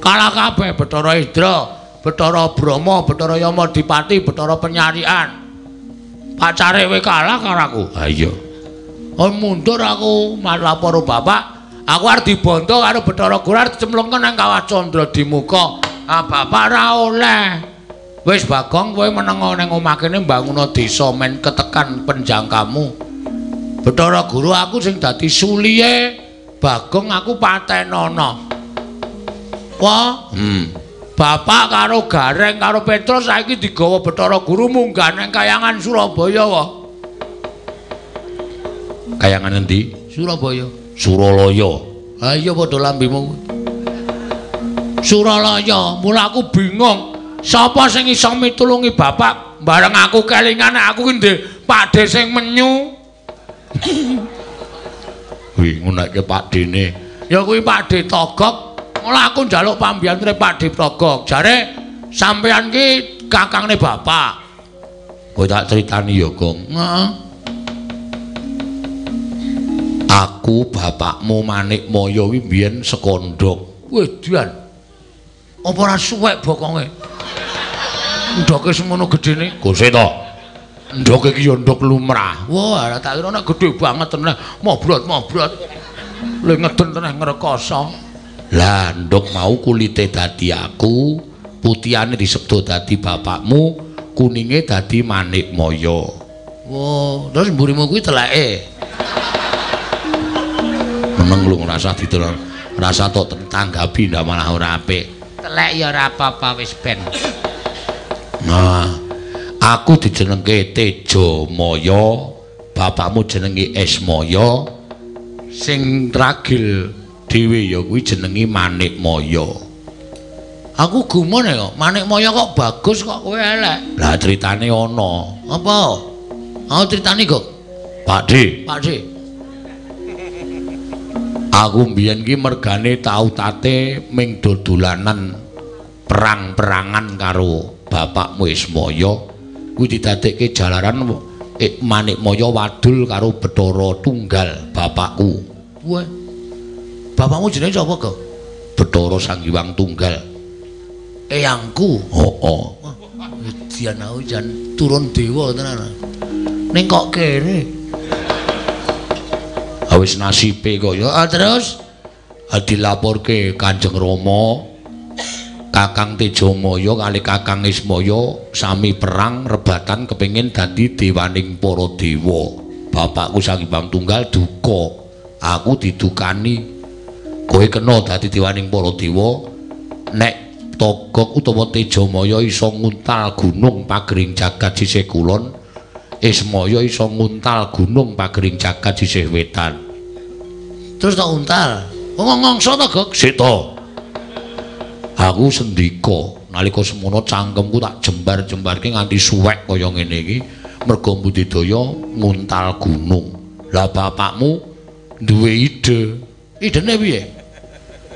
Kalah kabeh Bathara Indra, Bathara Brahma, Bathara Yama Dipati, Bathara Penyarian. Pacare kowe kalah karo aku. Ha iya. Oh mundur aku lapor bapak. Aku arep dibondo karo Bathara Guru arep dicemplungke nang Kawah Candra Dimuka. Ah bapak ora oleh. Wis Bagong kowe meneng nang omah kene mbanguna desa men ketekan penjangkamu. Bathara Guru aku sing dadi suliye Bagong aku patenono. Wah, Bapak karo Gareng karo Petrus saiki digawa Bathara Guru munggah nang kayangan Surabaya wae. Kayangan endi? Surabaya. Suralaya. Ha iya padha lambemu. Suralaya, mula aku bingung. Sapa sing iso mitulungi bapak? Bareng aku kelingan aku ki ndek pakde sing menyu. Kuwi ngunekke pakdene. Ya kuwi Pakde Togok. Mula aku njaluk pambiyantune Pakde Togok. Jare sampean ki kakangne bapak. Kowe tak critani ya, Gong. Heeh. Aku bapakmu Manikmaya kuwi mbiyen sekondhok. Wedian. Apa ora suwek bokonge? Ndoke semono gedene. Gose to. Ndoke iki ya ndok lumrah. Wah, tak kira nek gedhe banget tenan. Mobrot-mobrot. Le ngeden tenan ngrekoso. Lah, ndok mau kulite dadi aku, putihane disebut dadi bapakmu, kuninge dadi Manikmaya. Wah, terus mburimu kuwi teleke. Meneng lho ngrasa ditelok, rasa tok tanggapi ndak malah ora apik. Telek ya ora apa-apa wis ben. Nah, aku dijenengke Tejamaya, bapakmu jenenge Esmaya, sing ragil dhewe ya kuwi jenenge Manikmaya. Aku gumun ya kok, Manikmaya kok bagus kok kowe elek. Lah critane ana. Apa? Aku critane kok. Pakde. Pakde. Aku mbiyen ki mergane tau tate ming dodolanan perang-perangan karo bapakmu Ismaya. Kuwi didadekke jalaran Manikmaya wadul karo Bathara Tunggal bapakku. Wah. Bapakmu jenenge sapa, Gok? Bathara Sang Hyang Tunggal. Eyangku. Heeh. Edian aku jan turun dewa tenan. Ning kok kere. Wis nasibe kok ya. Terus dilaporke Kanjeng Rama, Kakang Tejamaya kali Kakang Ismaya sami perang rebatan kepengin dadi dewaning para dewa. Bapakku Sang Hyang Tunggal duka, aku didukani. Kowe kena dadi dewaning para dewa nek Togok utawa Tejamaya iso nguntal gunung pagering jagat sisih kulon, Ismaya iso nguntal gunung pagering jagat sisih wetan. Terus tak untal. Wong ngongso to, Gok? Sita. Aku sendika nalika semono cangkemku tak jembar-jembarke nganti suwek kaya ngene iki merga budidaya nguntal gunung. Lah bapakmu duwe ide. Idene piye?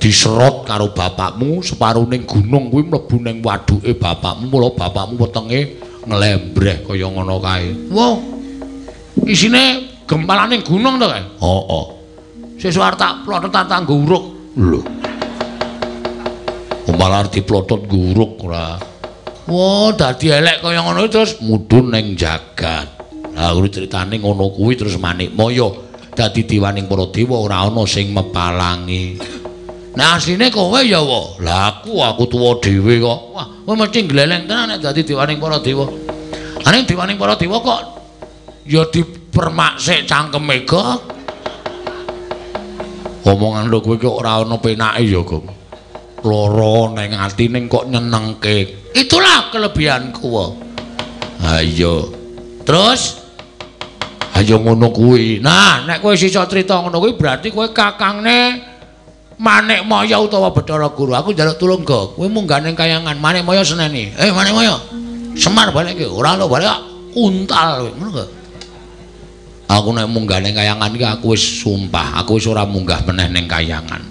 Diserot karo bapakmu separuning gunung kuwi mlebu ning waduke bapakmu, mula bapakmu wetenge nglembreh kaya ngono kae. Wah. Isine gempalaning gunung to kae? Heeh. Sesuk arep tak plotot tak nggo uruk. Lho. Malah diplotot nguruk ora. Wah, dadi elek kaya ngono terus mudhun ning jagat. Lah kuwi critane ngono kuwi terus Manikmaya dadi dewaning para dewa ora ana sing mepalangi. Nah asline kowe ya wa. Lah aku tuwa dhewe kok. Wah, kowe mesti gleleng tenan nek dadi dewaning para dewa. Aning dewaning para dewa kok ya dipermak sik cangkeme kok. Omongan lho kowe kok ora ana penake ya, Gong. Lara ning ati ning kok nyenengke. Itulah kelebihanku. Ha iya. Terus ayo ngono kuwi. Nah, nek kowe iso crita ngono kuwi berarti kowe kakangne Manikmaya utawa Bathara Guru. Aku njaluk tulung, Gok. Kowe munggah ning kayangan Manikmaya seneni. Manikmaya. Semar balik ki. Ora lho balik untal kowe. Ngono kok. Aku nek munggah ning kayangan iki aku wis sumpah, aku wis ora munggah meneh ning kayangan.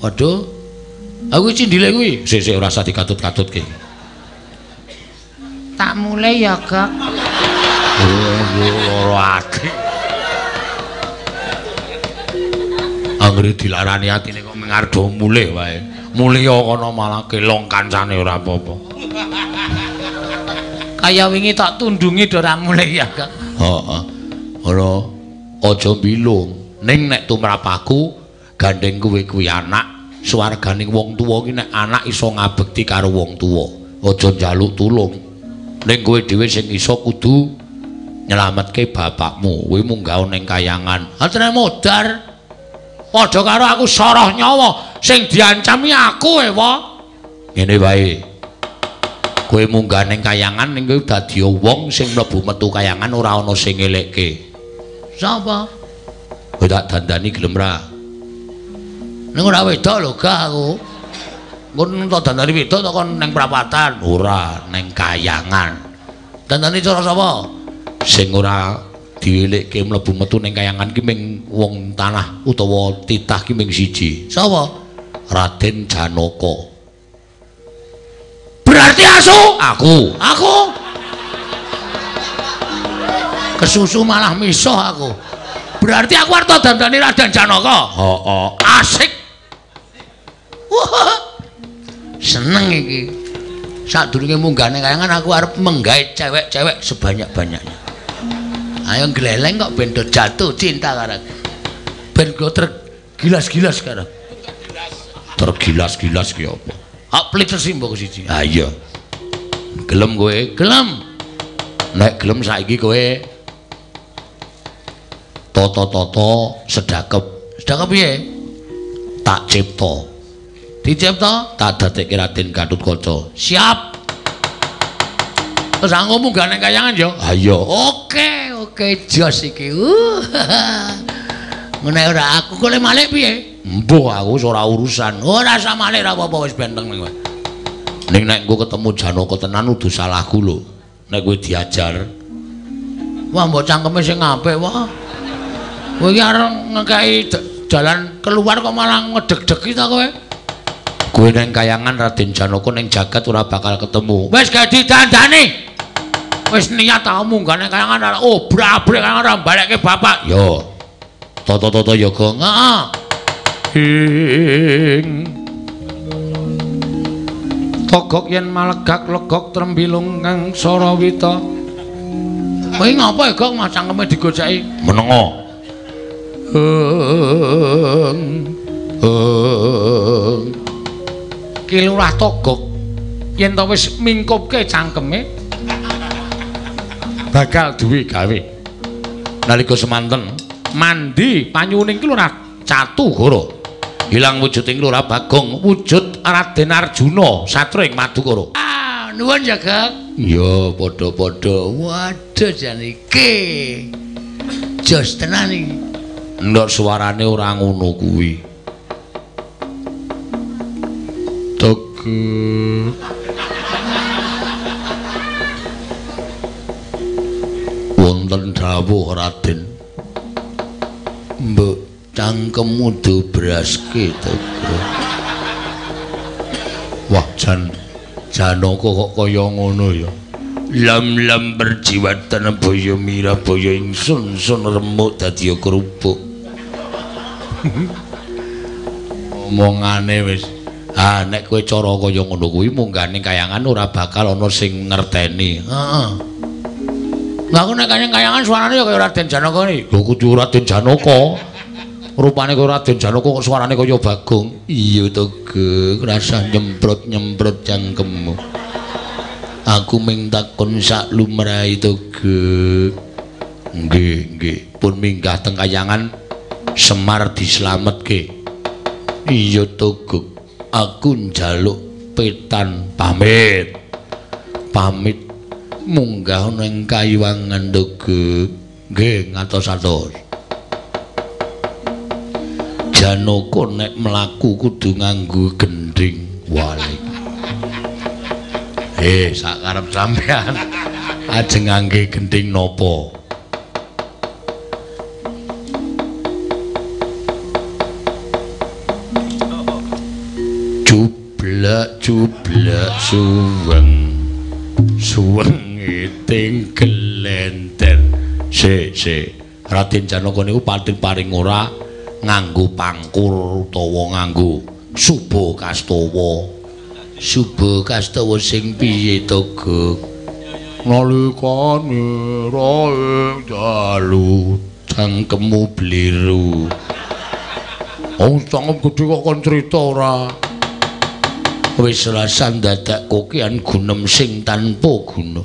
Waduh. Aku cindile kuwi. Sik-sik ora usah dikatut-katutke. Tak mulai ya, Gok. Loro ati. Anggere dilarani atine kok mengardo mulih wae. Mulih kono malah kelong kancane ora apa-apa. Kaya wingi tak tundungi do ora mulih ya, Gok. Heeh. Ora aja bilung. Ning nek tumrap aku gandeng kowe kuwi anak, swarganing wong tuwa ki nek anak iso ngabekti karo wong tuwa, aja njaluk tulung. Ning kowe dhewe sing iso kudu nyelametke bapakmu. Kowe munggah ning kayangan. Atene modar. Padha karo aku soroh nyawa sing diancami aku ewa. Ngene wae. Kowe munggah ning kayangan ning kowe dadi wong sing mlebu metu kayangan ora ana sing ngelekke. Sapa? Kowe tak dandani gelem ra? Ning ora wedok lho gak aku. Engko tak dandani wedok tak kon ning prapatan. Ora, ning kayangan. Dandani cara sapa? Sing ora dielekke mlebu metu ning kayangan ki ming wong tanah utawa titah ki ming siji. Sapa? Raden Janaka. Berarti asu? Aku. Aku. Kesusu malah misuh aku. Berarti aku arep dandani Raden Janaka. Heeh. Asik. Wah. Seneng iki. Sadurunge munggah ning kayangan aku arep menggait cewek-cewek sebanyak-banyaknya. Ayo gleleng kok ben do jatuh cinta karo aku. Ben go tergilas-gilas karo. Tergilas-gilas ki apa? Hak pelit sesimbok siji. Ha iya. Gelem kowe? Gelem. Nek gelem saiki kowe toto-toto sedakep. Sedakep piye? Tak cipta. Dicipta? Tak dadekke Raden Gatotkaca. Siap. Terus aku munggah ning kayangan ya? Ha iya. Oke, oke jos iki. Ngene ora aku kok le malik piye? Mbuh aku wis ora urusan. Ora usah malik ora apa-apa wis benteng kowe. Ning nek engko ketemu Janaka tenan udu salahku lho. Nek kowe diajar. Wah mbok cangkeme sing apik wah. Kowe iki arep ngekeki jalan keluar kok malah ngedeg-degi ta kowe? Kowe nang kayangan Raden Janaka ning jagat ora bakal ketemu. Wis gak didandani. Wis niat tau munggah nang kayangan obrak-abrik kayangan ora balekke bapak. Yo. Toto-toto ya, Gong. Heeh. Ing Togok yen malegak legok trembilung kang sarawita. Kowe ngapa ya, Gong, mas cangkeme digoceki? Menengo. Heng heng. Ki Lurah Togog yen to wis mingkupke cangkeme bakal duwe gawe. Nalika semanten mandi panyuning ki Lurah Catugara ilang wujuding Lurah Bagong wujud Raden Arjuna satru ing Madukara. Ah, nuwun ya, Gek. Ya, padha-padha. Waduh jan iki. Jos tenan iki. Ndok suarane ora ngono kuwi. Togog. Wonten dawuh Raden. Mbok cangkemmu dobraske Togog. Wah, jan Janaka kok kaya ngono ya. Lam-lam perjiwatan baya mirah baya ingsun sun remuk dadi kerupuk. Omongane wis. Ah, nek kowe cara kaya ngono kuwi munggah ning kayangan ora bakal ana sing ngerteni. Heeh. Lah aku nek kayangan suarane ya kaya Raden Janaka iki. Lho kudu Raden Janaka. Rupane kaya Raden Janaka kok suarane kaya Bagong. Iya to, Gek, rasah nyemprot-nyemprot cangkemmu. Aku ming takon sak lumrahe to, Gek. Nggih, nggih. Pun minggah teng kayangan Semar dislametke. Iya to, Gek. Aku njaluk petan pamit. Pamit munggah ning kayiwangan to, Gek. Nggih, ngatos-atos. Janaka nek mlaku kudu nganggo gendhing walik. Sak karep sampean ajeng ngangge gendhing napa? Jublek jublek suweng suweng iting gelenter. Sik sik, Raden Janaka niku pating paring ora nganggo pangkur utawa nganggo suba kastawa. Suba kastawa sing piye to, Gek? Nalikane rae dalu cangkemmu bliru. Oh, cangkem gedhe kok kon crita ora. Wis rasan dadak kokian gunem sing tanpa guna.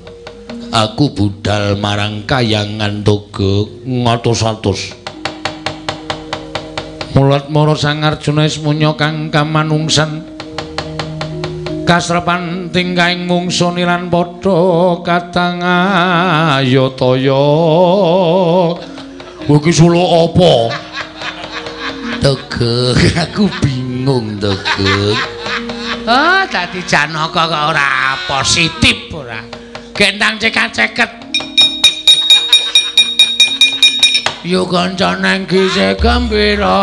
Aku budal marang kayangan to, Gek, ngatos-atos. Mulat mara Sang Arjuna ismunya kang kamanungsan kasrepan tingkahing mungsu nilan padha katang ayataya. Kowe iki suluk apa? Togog, aku bingung Togog. Oh, dadi Janaka kok ora positif ora. Gendang cekat-ceket. Yo kanca nang gisih gembira,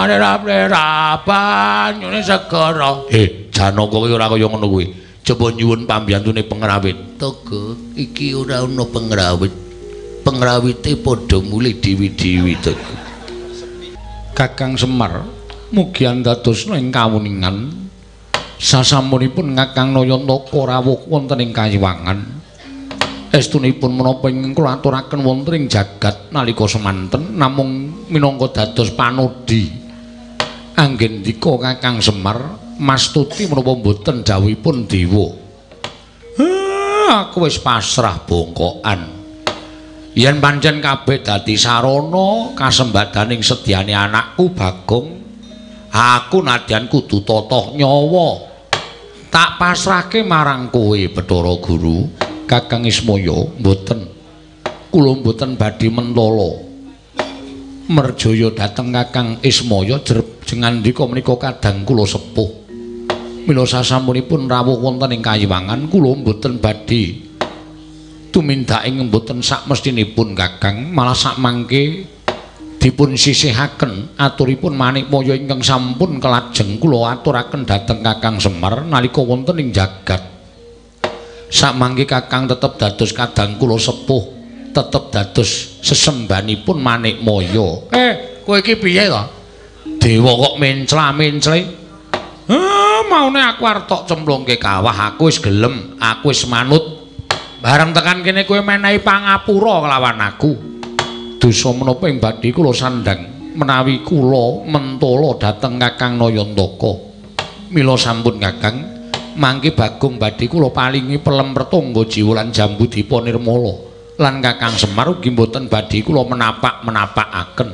rap-rap banyune segara. Janaka kuwi ora kaya ngono kuwi. Coba nyuwun pambiyantune pengrawit. Togog, iki ora ana pengrawit. Pengrawite padha mulih dewi-dewi, Togog. Kakang Semar mugi andadosna ing kawuningan sasampunipun Kakang Nayantaka rawuh wonten ing kayiwangan. Estunipun menapa ingkang kula aturaken wonten ing jagat nalika semanten namung minangka dados panodhi anggendika Kakang Semar mastuti menapa mboten dawuhipun dewa. Aku wis pasrah bongkokan. Yen pancen kabeh dadi sarana kasembadaning sedyane anakku Bagong, aku nadyan kudu totoh nyawa. Tak pasrahke marang kowe Bathara Guru. Kakang Ismaya mboten, kula mboten badhe mentala merjaya dhateng Kakang Ismaya jengandika menika kadang kula sepuh. Mila sasampunipun rawuh wonten ing kayiwangan kula mboten badhe tumindake mboten sakmestinipun Kakang, malah sakmangke dipun sisihaken aturipun Manikmaya ingkang sampun kelajeng kula aturaken dhateng Kakang Semar nalika wonten ing jagat. Sakmangke Kakang tetep dados kadang kula sepuh, tetep dados sesembanipun Manikmaya. Kowe iki piye to? Dewa kok mencla-mencle. Maune aku arep tok cemplungke kawah, aku wis gelem, aku wis manut. Bareng tekan kene kowe menehi pangapura kelawan aku. Dosa menapa ing badhe kula sandhang menawi kula mentala dhateng Kakang Nayantaka. Mila sampun Kakang, mangke Bagong badhe kula palingi pelem Pertangga Jiwa lan Jambu Dipa Nirmala lan Kakang Semar ugi mboten badhe kula menapak-menapakaken.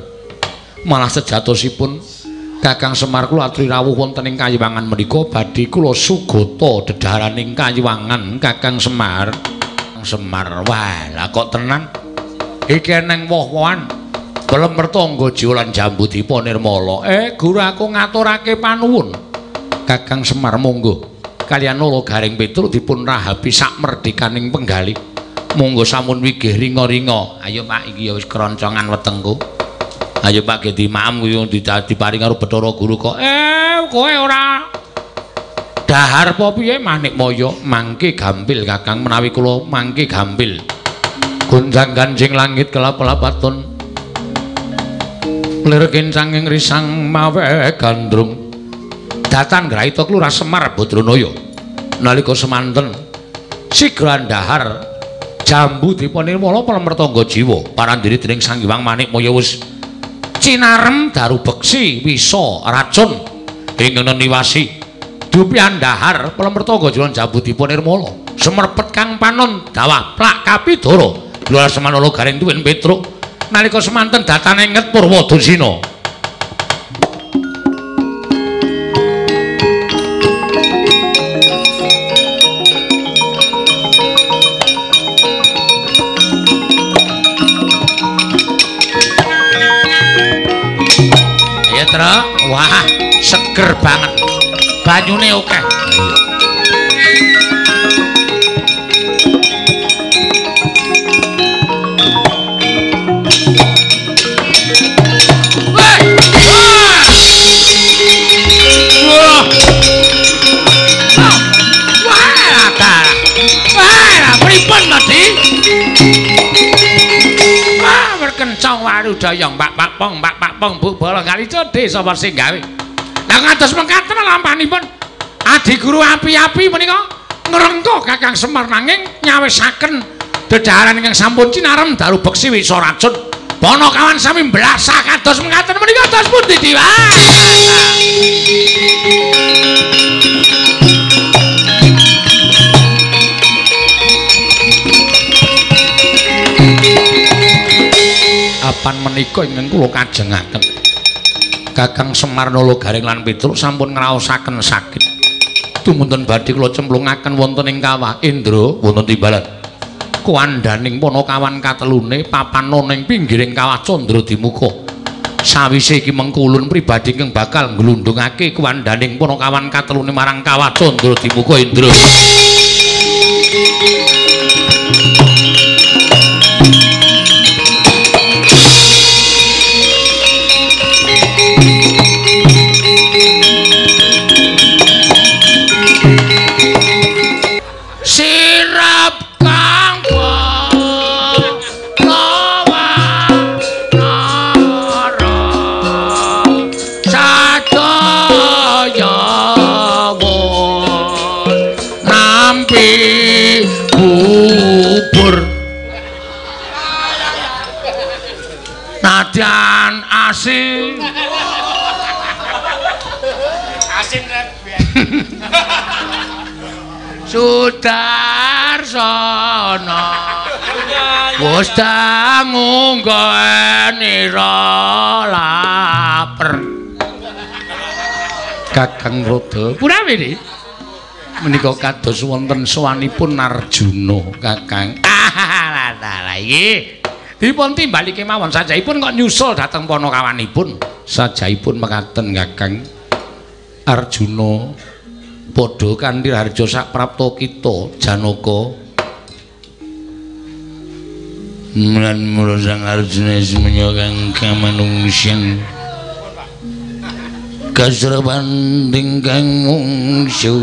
Malah sejatosipun Kakang Semar kula aturi rawuh wonten ing kayiwangan menika badhe kula sugata dedhaharaning kayiwangan Kakang Semar. Semar, wah lah kok tenan. Iki eneng woh-wohan pelem Pertangga Jiwa lan Jambu Dipa Nirmala. Guru aku ngaturake panuwun. Kakang Semar monggo. Kaliyan Nala Gareng Petruk dipun rahapi sak merdekaning penggalih. Monggo sampun wigih ringa-ringa. Ayo Pak, iki ya wis keroncongan wetengku. Ayo Pak ge dimaem kuwi diparing karo Bathara Guru kok. Kowe ora dahar apa piye Manikmaya? Mangke gampil Kakang menawi kula mangke gampil. Gonjang-ganjing langit kelap-lapaton. Lir kencanging risang mawe gandrung. Datan graita Kelurahan Semar Badranaya. Nalika semanten sigra dahar Jambu Dipa Nirmala pelem Pertangga Jiwa parandene dening Sang Hyang Manikmaya wis cinarem daru beksi wisa racun ingkang neniwasi. Dupian dahar pelem Pertangga Jiwa Jambu Dipa Nirmala semerpet kang panon dawah plak kapidara. Lurah Semanala Gareng tuwin Petruk nalika semanten datane nget Purwadasina. Ayo Truk, wah seger banget. Banyune akeh. Ayo. Kencang warudaya mbak pak pong mbak pak pong bu bolong kali codhe sapa sing gawe. Lah ngantos mekaten lampanipun adi guru api-api menika ngrengka Kakang Semar nanging nyawisaken dedaharan ingkang sampun cinarem daru beksi wisa racun. Panakawan sami mblasah kados mekaten menika dos pundi Dewa? Apan menika ingkang kula kajengaken Kakang Semar Nala Gareng lan Petruk sampun ngraosaken sakit. Tumunten badhe kula cemplungaken wonten ing kawah Indra wonten timbalan. Kuwandaning panakawan katelune papan ing pinggiring kawah Candra Dimuka. Sawise iki mengkulun pribadi ingkang bakal nglundhungake kuwandaning panakawan katelune marang kawah Candra Dimuka Indra. Sirap kang lawa nara sadaya won nampi bubur nadyan asin asin rebek. Sudarsono wis dangu nggonira laper. Kakang Rada punawi niki menika kados wonten sowanipun Arjuna Kakang. Ah lah iki dipun timbali kemawon sajaipun kok nyusul dhateng panakawanipun. Sajaipun mekaten Kakang Arjuna padha kanthi harja sak prapta kita Janaka. Lan mula Sang Arjuna semenya kang kamanungsan kasraban ingkang mungsu.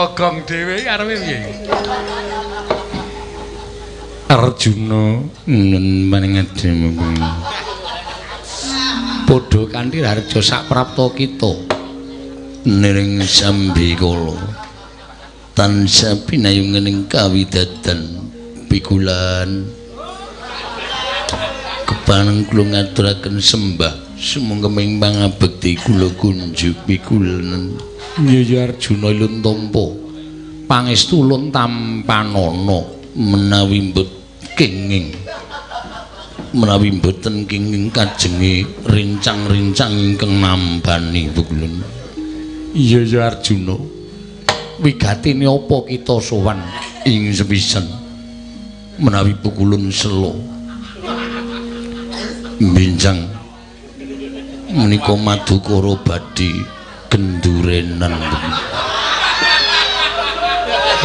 Gawa gong dhewe arepe piye? Arjuna nun manengademu. Padha kanthi harja sak prapta kita niring sambikala tansah pinayungening kawidadan pikulan kepaneng kula ngaturaken sembah sumangga ing pangabekti kula kunjuk pikulan. Iya Arjuna ilun tampa pangestu ulun tampanana menawi kenging menawi mboten kenging kajenge rincang-rincang ingkang nambani pukulun. Iya ya Arjuna, wigatine apa kita sowan ing sepisan menawi pukulun selo benjang menika madukara badhe gendurenan.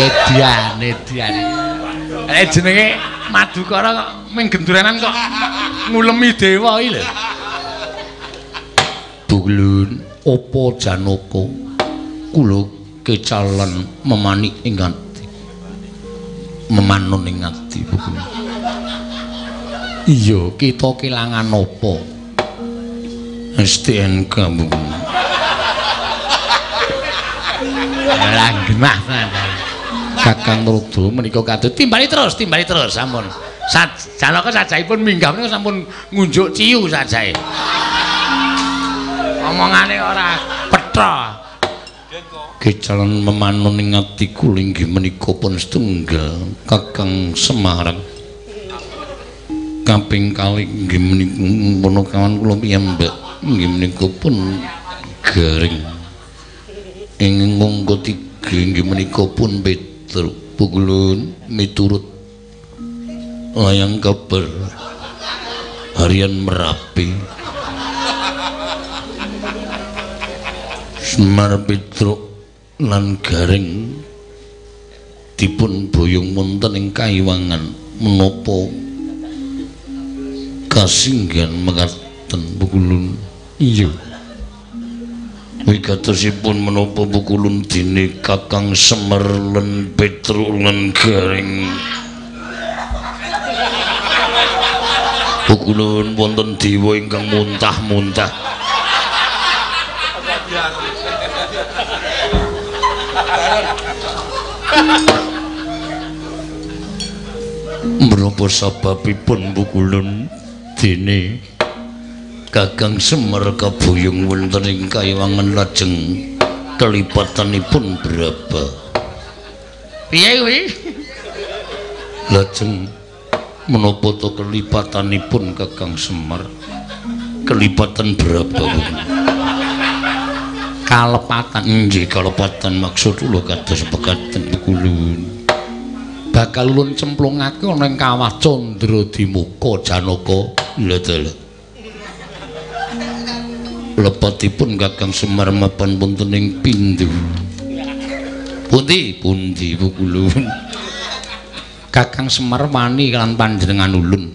Edian edian. Jenenge madukara kok ming gendurenan kok ngulemi dewa iki lho. Pukulun apa Janaka kula kecalan memanik ing ati memanun ing ati pukulun. Iya kita kelangan apa STNK pukulun. Lah genah tenan. Kakang Rudra menika kados timbali terus sampun. Janaka sajaipun minggah menika sampun ngunjuk ciu sajae. Omongane ora petha. Kecalan memanun ing ati kula inggih menika pun setunggal Kakang Semar. Kaping kalih inggih menika punakawan kula piyambak inggih menika pun garing. Ing angka 3 inggih menika pun Petruk pukulun miturut layang kabar harian Merapi. Semar Petruk lan Gareng dipun boyong wonten ing kayiwangan menapa kasinggihan mekaten pukulun. Iya wigatosipun menapa pukulun dene Kakang Semar lan Petruk lan Gareng pukulun wonten dewa ingkang muntah-muntah. Menapa sababipun pukulun dene Kakang Semar kaboyong wonten ing kayiwangan lajeng kelipatanipun berapa? Piye kuwi? Lajeng menapa to kelipatanipun Kakang Semar? Kelipatan berapa? Kalepatan. Nggih, kalepatan maksud kula kados pekaten pukulun. Bakal ulun cemplungake ana ing kawah Candradimuka Janaka. Lha dalah. Lepatipun Kakang Semar mapan wonten ing pindhu. Pundi? Pundi pukulun. Kakang Semar wani lan panjenengan ulun.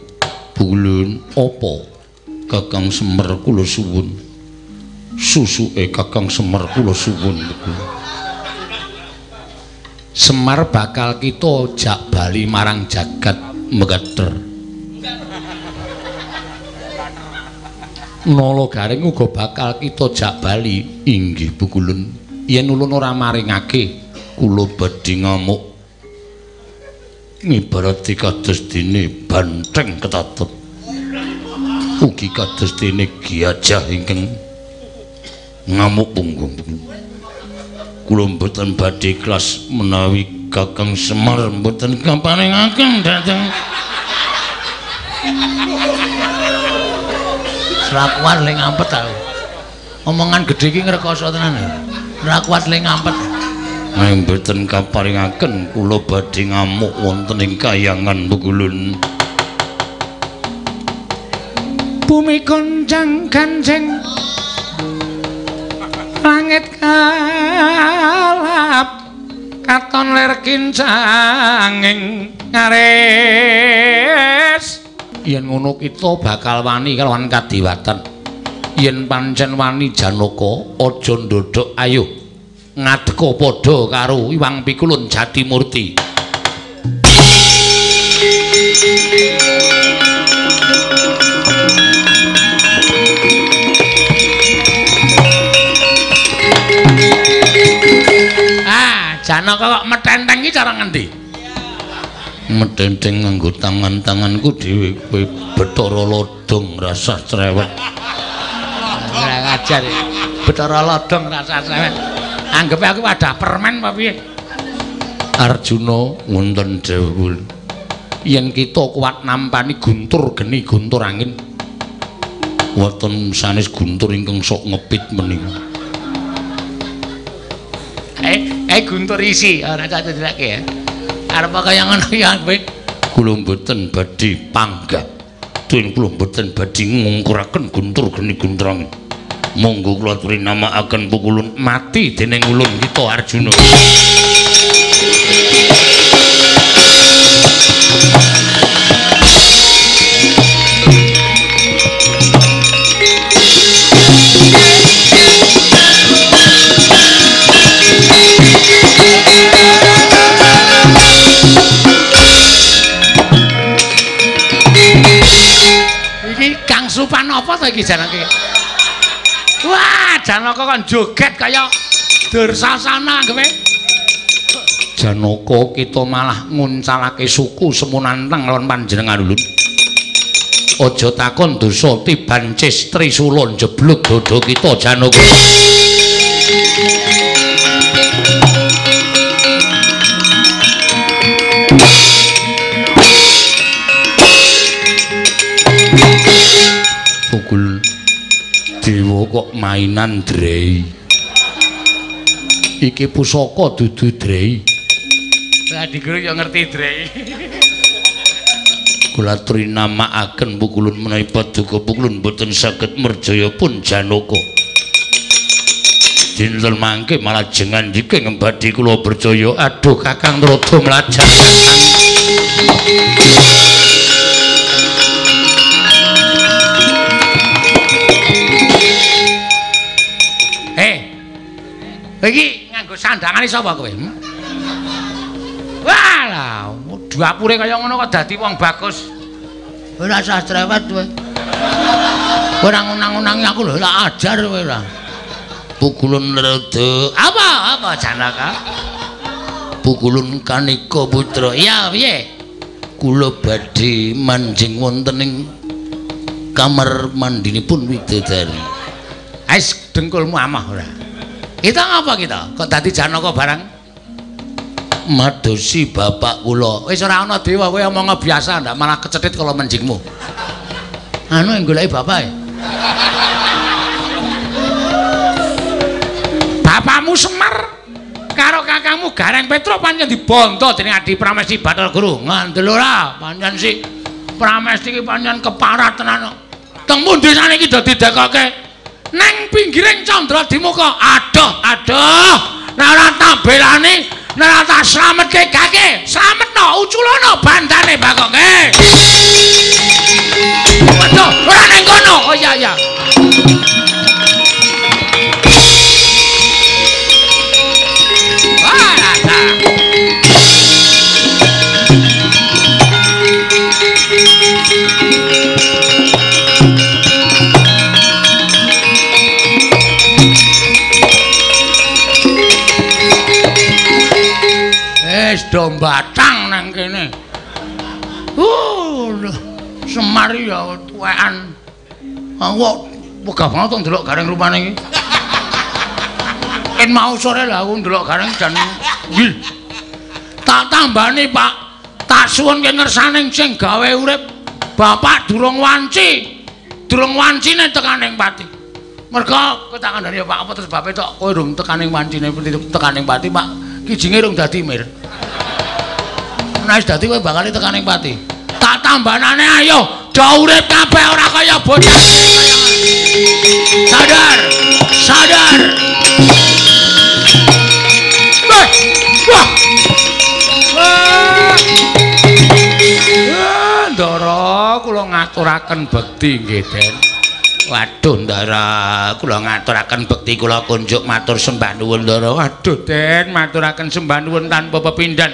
Pukulun apa? Kakang Semar kula suwun. Susuke Kakang Semar kula suwun. Semar bakal kita jak bali marang jagat mekater. Nala Gareng uga bakal kita jak bali. Inggih pukulun. Yen ulun ora maringake kula badhe ngamuk. Ngibarati kados dene banteng ketatut. Ugi kados dene gajah ingkang ngamuk punggung. Kula mboten badhe ikhlas menawi Kakang Semar mboten kaparingaken dhateng. Ora kuat le ngampet aku. Omongan gedhe iki ngrekoso tenan. Ora kuat le ngampet. Nek mboten kaparingaken kula badhe ngamuk wonten ing kayangan pukulun. Bumi goncang ganjeng langit kalap katon lir kincanging ngaris. Yen ngono kita bakal wani kalawan kadiwatan. Yen pancen wani Janaka aja ndodhok ayo. Ngadeka padha karo Iwang Pikulun Jatimurti. Ah, Janaka kok metenteng iki cara ngendi? Metenteng nganggo tangan-tanganku dhewe kowe Bathara Lodong rasah cerewet. Ora ngajar. Bathara Lodong rasah cerewet. Anggepe aku wadah permen apa piye? Arjuna wonten dawuh yen kita kuat nampani guntur geni guntur angin wonten sanes guntur ingkang sok ngepit menika. Guntur isi ora tak cedhake ya. Arep kaya ngono ya kowe. Kula mboten badhe panggah. Tuwin kula mboten badhe ngungkuraken guntur geni guntur angin. Monggo kula aturi namakaken pukulun mati dening ulun kita Arjuna. Iki Kang Supan apa to iki janake? Wah, Janaka kon joget kaya Dursasana kowe. Janaka kita malah nguncalake suku semunanteng lawan panjenengan ulun. Aja takon dosa tiban cis trisula njeblug dada kita Janaka. Pukul dewa kok mainan drei. Iki pusaka dudu drei. Lah diguru yo ngerti drei. Kula aturi namakaken pukulun menawi paduka pukulun boten saged merjaya pun Janaka. Dinten mangke malah jengan jike ngembadi kula percaya. Aduh Kakang rada mlajak Kakang. Iki nganggo sandangane sapa kowe? Wah lah, dapure kaya ngono kok dadi wong bagus. Ora usah cerewet kowe. Ora ngunang-unangi aku lho, tak ajar kowe ora. Pukulun rada. Apa? Apa Janaka? Pukulun Kanika putra. Iya, piye? Kula badhe manjing wonten ing kamar mandinipun widodari. Ais dengkulmu amah ora. Kita ngapa kita? Kok dadi Janaka barang? Madosi bapak kula. Wis ora ana dewa kowe omong biasa ndak malah kecethit kala menjingmu. Anu yang goleki bapake. Bapakmu Semar karo kakangmu Gareng Petruk pancen dibondo dening Adi Pramesti Bathara Guru. Ngandel ora pancen si Pramesti iki pancen keparat tenan. Teng pundi saniki do didekoke? Neng pinggiring Candra Dimuka. Aduh, aduh. Nek ora tak belani, nek ora tak slametke gake, slametno uculono bandane Bagoke. Waduh, ora neng kono. Oh iya iya. Wah, wis do mbatang nang kene. Semar ya tuwekan. Aku kok wegah banget to ndelok Gareng rupane iki. Ken mau sore lah aku ndelok Gareng jan wih. Tak tambani, Pak. Tak suwunke ngersane sing gawe urip. Bapak durung wanci. Durung wancine tekaning pati. Mergo kowe tak kandhani ya Pak, apa terus bape tok kowe durung tekaning wancine tekaning pati, Pak. Kijinge rung dadi mir. Nek wis dadi kowe bakal tekaning pati. Tak tambanane ayo, do urip kabeh ora kaya bocah. Sadar, sadar. Wah. Wah. Wah. Ndara kula ngaturaken bekti nggih, Den. Waduh Ndara, kula ngaturaken bekti kula kunjuk matur sembah nuwun Ndara. Waduh Den, maturaken sembah nuwun tanpa pepindhan.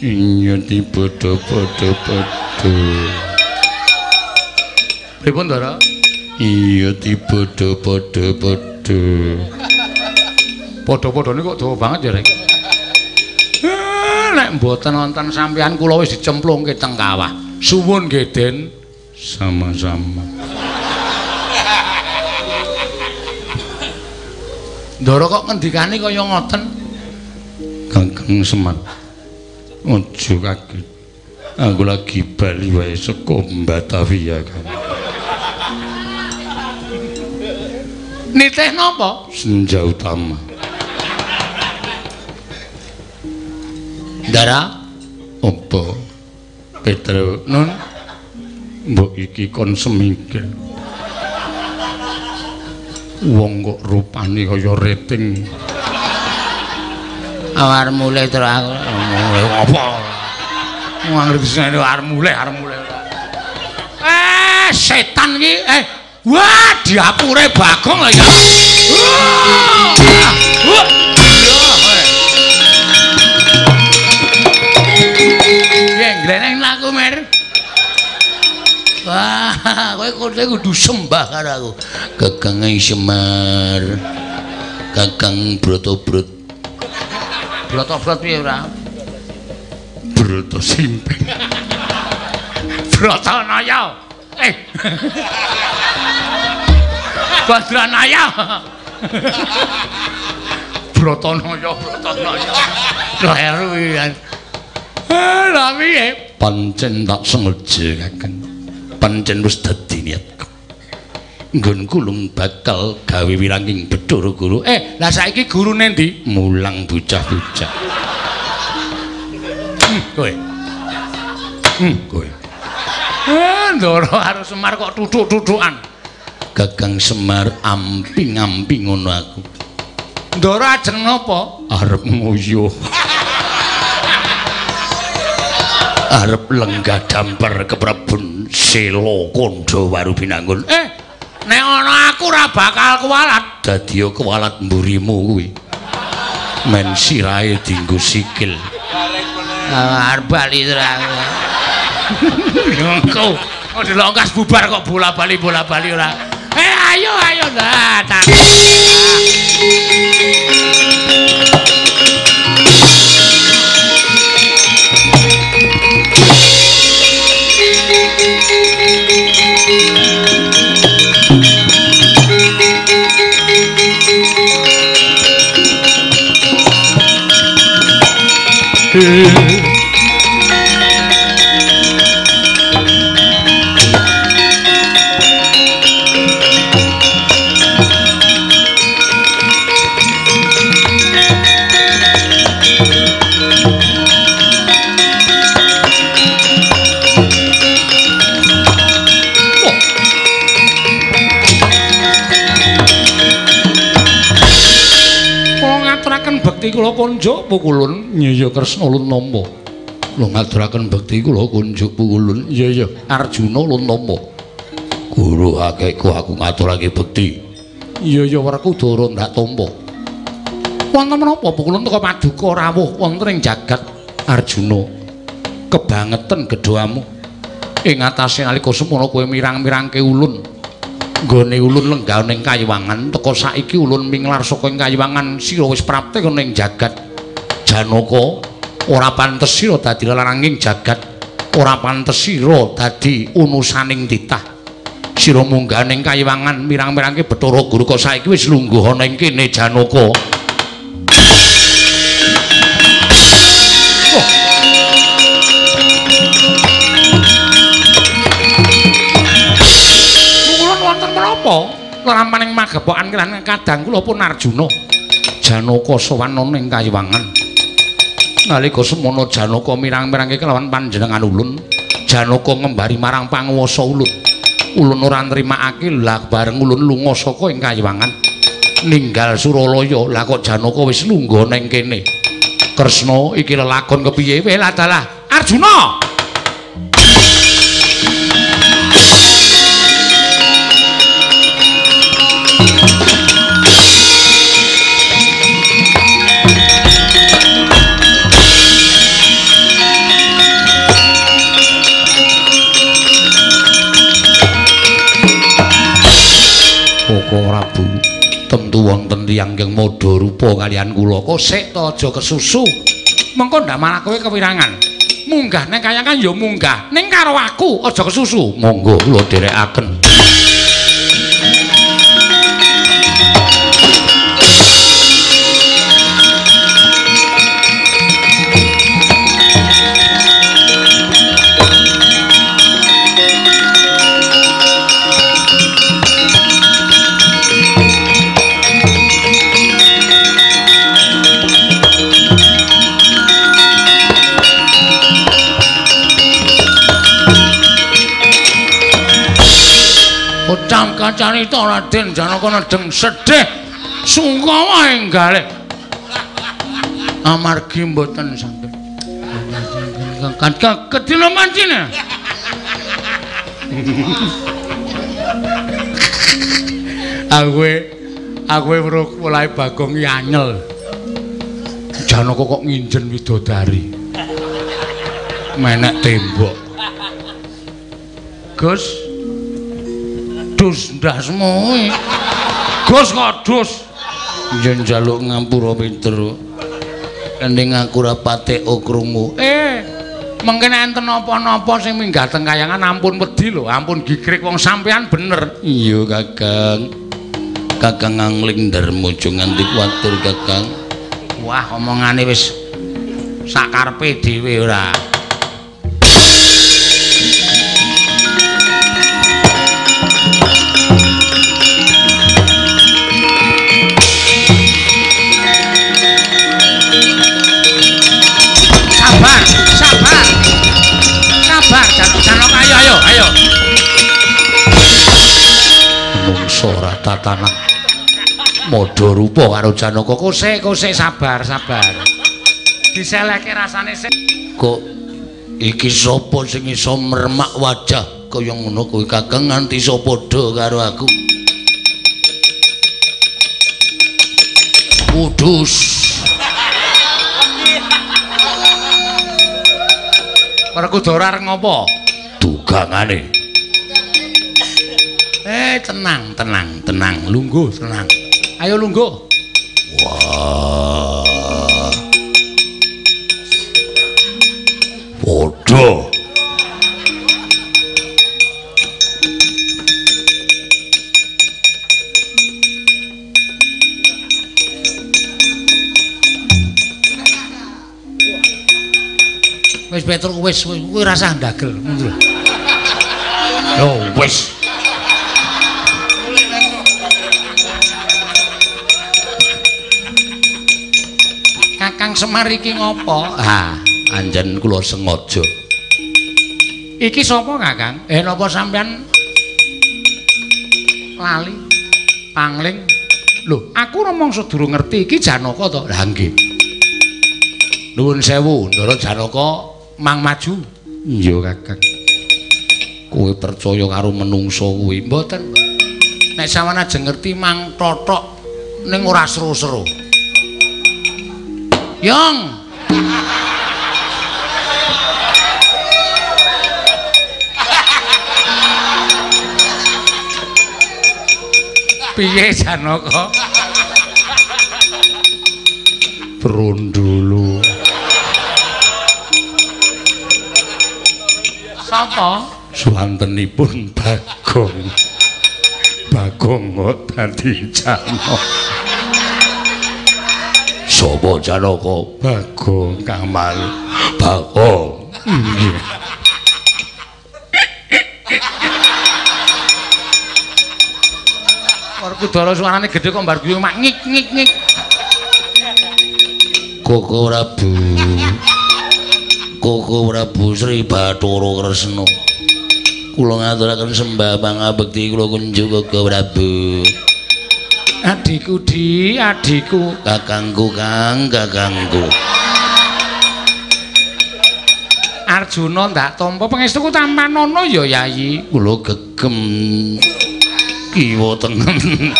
Iya dipadha-padha-padha. Pripun Ndara? Iya dipadha-padha-padha. Padha-padhane kok dawa banget ya, Rek. Nek mboten wonten sampeyan kula wis dicemplungke teng kawah. Suwun nggih, Den. Sama-sama. Ndara kok ngendikane kaya ngoten? Kakang Semar. Aja kaget. Aku lagi bali wae saka Batavia kan. Nitih napa? Senja utama. Ndara, apa? Petro nun mbok iki kon semingkir. Wong kok rupane kaya rating. Arep mulih terus aku. Apa? Wong ngerti arep mulih, arep mulih. Setan iki. Wah, diapure Bagong lho ya. Wah. Gleneng laku Mer. Wah, kowe kudu sembah karo aku. Kakang Semar. Kakang Brotobrot. Brotobrot piye ora? Broto simping. Brotonaya. Badranaya. Brotonaya, Brotonaya. Kleru iki. Lah piye? Pancen tak sengaja Kakang. Pancen wis dadi niatku. Nggonku lung bakal gawe wiranging Bathara Guru. Lah saiki gurune ndi? Mulang bocah-bocah. Kowe. Kowe. Ndara karo Semar kok tuthuk-tuthukan. Kakang Semar amping-amping ngono aku. Ndara ajeng napa? Arep nguyuh. Arep lenggah damper keprabon Sela Kandha Warubinangun. Nek ana aku ora bakal kuwalat. Dadi kuwalat mburimu kuwi. Men sirahe dienggo sikil. Arep bali terus. Engko kok dilongkas bubar kok bola-bali bola-bali ora. Ayo ayo lah tak. Bekti kula kunjuk pukulun Nyaya Kresna ulun nampa. Kula ngaturaken bekti kula kunjuk pukulun Nyaya Arjuna ulun nampa. Guru akehku aku ngaturake bekti. Nyaya Werkudara ndak tampa. Wonten menapa pukulun teka paduka rawuh wonten ing jagat Arjuna. Kebangetan gedhamu ing atase nalika semono kowe mirang-mirangke ulun. Nggone ulun lenggah ning kayiwangan teka saiki ulun minglar saka ing kayiwangan sira wis prapte ning jagat Janaka. Ora pantes sira dadi lelaranging jagat, ora pantes sira dadi unusaning titah. Sira munggah ning kayiwangan mirang-mirangke Bathara Guru kok saiki wis lungguh ana ing kene Janaka. Lerampaning magepokan lan kadang kula pun Arjuna. Janaka sowan ana ing kayiwangan. Nalika semono Janaka mirang-mirangke kelawan panjenengan ulun, Janaka ngembari marang panguwasa ulun. Ulun ora nrimakake lah bareng ulun lunga saka ing kayiwangan ninggal Suralaya. Lah kok Janaka wis lungguh ning kene. Kresna iki lelakon kepiye? Welah dalah Arjuna. Koko Prabu, tentu wonten tiyang ingkang madha rupa kaliyan kula. Kosek to aja kesusu. Mengko ndak malah kowe kewirangan. Munggah nang kayangan ya munggah, ning karo aku aja kesusu. Monggo kula dherekaken. Kacarita Raden Janaka nedeng sedih sungkawa enggalih amargi mboten saged kedina mancine. Aku weruh polahe Bagong ki anyel. Janaka kok nginjen widodari menek tembok. Gus dus ndasmu. Gus kok dus. Yen njaluk ngampura pinter. Ning aku ora patek krungu. Mengken enten napa-napa sing minggah teng kayangan ampun wedi lho, ampun gigrik wong sampean bener. Iya, Kakang. Kakang angling darma aja nganti kuwatir, Kakang. Wah, omongane wis sakarepe dhewe ora. Sabar, Janaka, ayo, ayo. Mungso ora tatanan. Madha rupa karo Janaka. Kosek, kosek, sabar, sabar. Diselehke rasane sik. Kok iki sapa sing iso mermak wajah kaya ngono kuwi Kakang nganti iso padha karo aku. Kudus. Werkudara arep ngopo? Dugangane. Tenang, tenang, tenang, lungguh, tenang. Ayo lungguh. Wah. Padha. Wis Petruk wis kuwi rasah ndagel ngono lho. Yo wis. Kakang Semar iki ngopo? Ha, anjen kula sengaja. Iki sapa, Kakang? Napa sampean lali pangling? Lho, aku rumangsa durung ngerti iki Janaka to. Lah nggih. Nuwun sewu, Ndara Janaka. Mang maju. Iya, Kakang. Kowe percaya karo menungso kuwi? Mboten. Nek sampeyan ajeng ngerti mang tothok ning ora seru-seru. Yong. Piye Janaka? Brondolo. Sapa? Suwantenipun Bagong. Bagong kok dadi Janaka. Sapa Janaka? Bagong Kamal. Bagong. Nggih. Werkudara suarane gedhe kok mbar guyu mak ngik ngik ngik. Koko Prabu. Koko Prabu Sri Bathara Kresna. Kula ngaturaken sembah pangabekti kula kunjuk Koko Prabu. Adhiku di, adhiku, kakangku kang, kakangku. Arjuna ndak tampa pangestuku tampanana ya Yayi. Kula gegem kiwa tengen.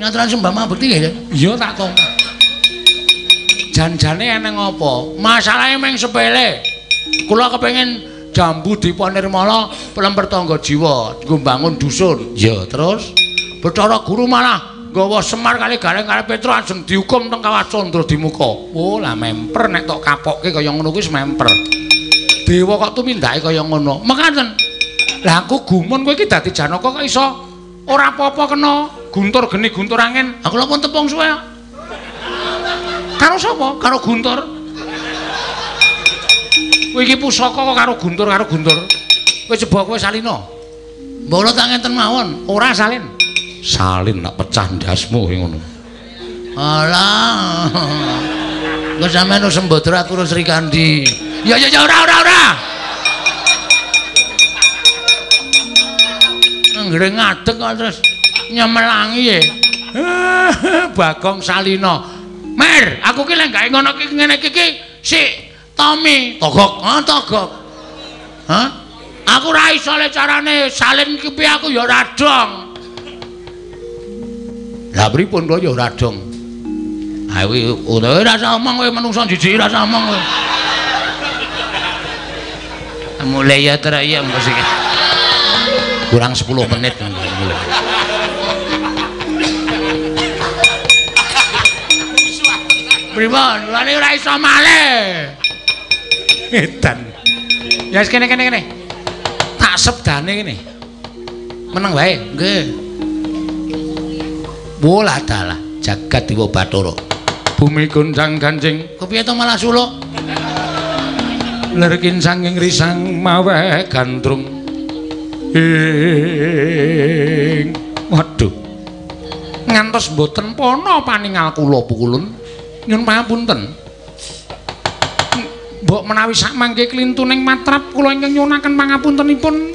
Nyaturan sembah mabekti ya? Iya tak tampa. Janjane eneng apa? Masalahe mung sepele. Kula kepengin Jambu Dipa Nirmala plemper tangga jiwa nggo mbangun dusun. Ya, terus Bathara Guru malah nggawa Semar kali Gareng kali Petro ajeng dihukum teng Kawah Candra Dimuka. Oh, lah memper nek tok kapokke kaya ngono kuwi wis memper. Dewa kok tumindake kaya ngono. Mekaten. Lah aku gumun kowe iki dadi Janaka kok iso ora apa-apa kena guntur geni guntur angin. Aku lha pun tepung suwe. Karo sapa? Karo Guntur. Kowe iki pusaka kok karo Guntur karo Guntur. Kowe coba kowe salina. Mbok kula tak ngenten mawon, ora salin. Salin nak pecah ndasmu ngono. Alah. Engko sampean wis sembodra aku karo Srikandi. Ya ya ya ora ora ora. Anggere ngadeg kok terus nyemelangi e. Bagong Salina. Mer, aku ki lek gawe ngono ki ngene iki ki si Tommy togok, ha togok. Hah? Aku ora iso le carane salin ki piye aku ya ora dong. Lah pripun kula ya ora dong. Ha kuwi ora usah omong kowe menungso jijik ora usah omong kowe. Mulai ya tra ya mesti. Kurang 10 menit mulai. Pripun? Lane ora iso malih. Edan. Ya wis kene kene kene. Tak sebdane kene. Meneng wae. Nggih. Bola dalah jagat Dewa Bathara. Bumi goncang ganjing. Kepiye to malah suluk? Lerkin sanging risang maweh gandrung. Ing waduh. Ngantos mboten pana paningal kula pukulun. Nyun pangapunten. Mbok menawi sakmangke klintuning matrap kula ingkang nyuwunaken pangapuntenipun.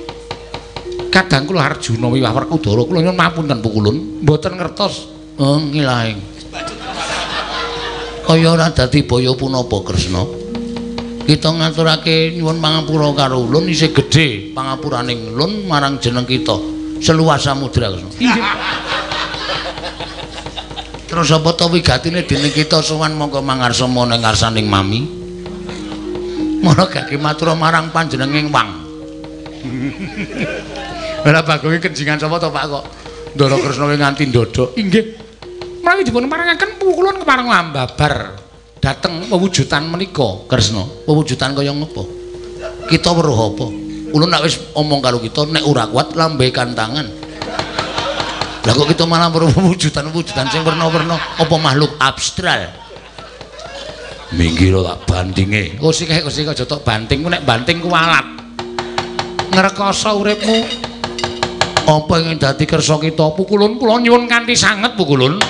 Kadang kula Arjuna wiwah Werkudara kula nyuwun pangapunten pukulun. Mboten ngertos. Oh ngilaing. Kaya ora dadi baya punapa Kresna. Kita ngaturake nyuwun pangapura karo ulun isih gedhe pangapuraning ulun marang jeneng kita seluas samudra Kresna. Inggih. Terus apa to wigatine dening kita sowan mongko mangarsa ning ngarsaning mami. Mara gage matur marang panjenenging wang. Ora Bagonge kenjingan sapa to Pak kok Ndara Kresna nganti ndodok. Inggih. Menawi dipun parengaken pukulun kepareng ambabar dhateng pewujudan menika Kresna. Pewujudan kaya ngopo? Kita weruh apa? Ulun nek wis omong karo kita nek ora kuat lambekan tangan. Lah kok kita malah weruh pewujudan-pewujudan sing werna-werna apa makhluk abstral. Minggir tak bantinge. Kursi kae kursi aja tok banting, ku nek banting kuwalat. Ngrekoso uripmu. Apa ingin dadi kersa kita pukulun kula nyuwun kanthi sanget pukulun.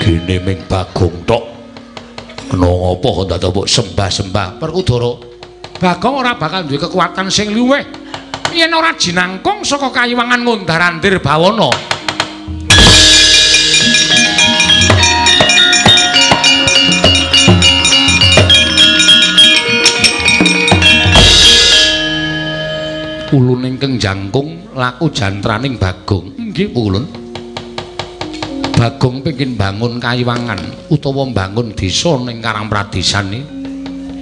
Gene ming Bagong tok. Kena ngopo kok dadak mbok sembah-sembah Werkudara. Bagong ora bakal duwe kekuatan sing luwih yen ora jinangkung saka kayiwangan ngundar-andir bawana. Ulun ingkang jangkung laku jantraning Bagong. Inggih ulun. Bagong pengin bangun kayiwangan utawa mbangun desa ning Karang Pradesan iki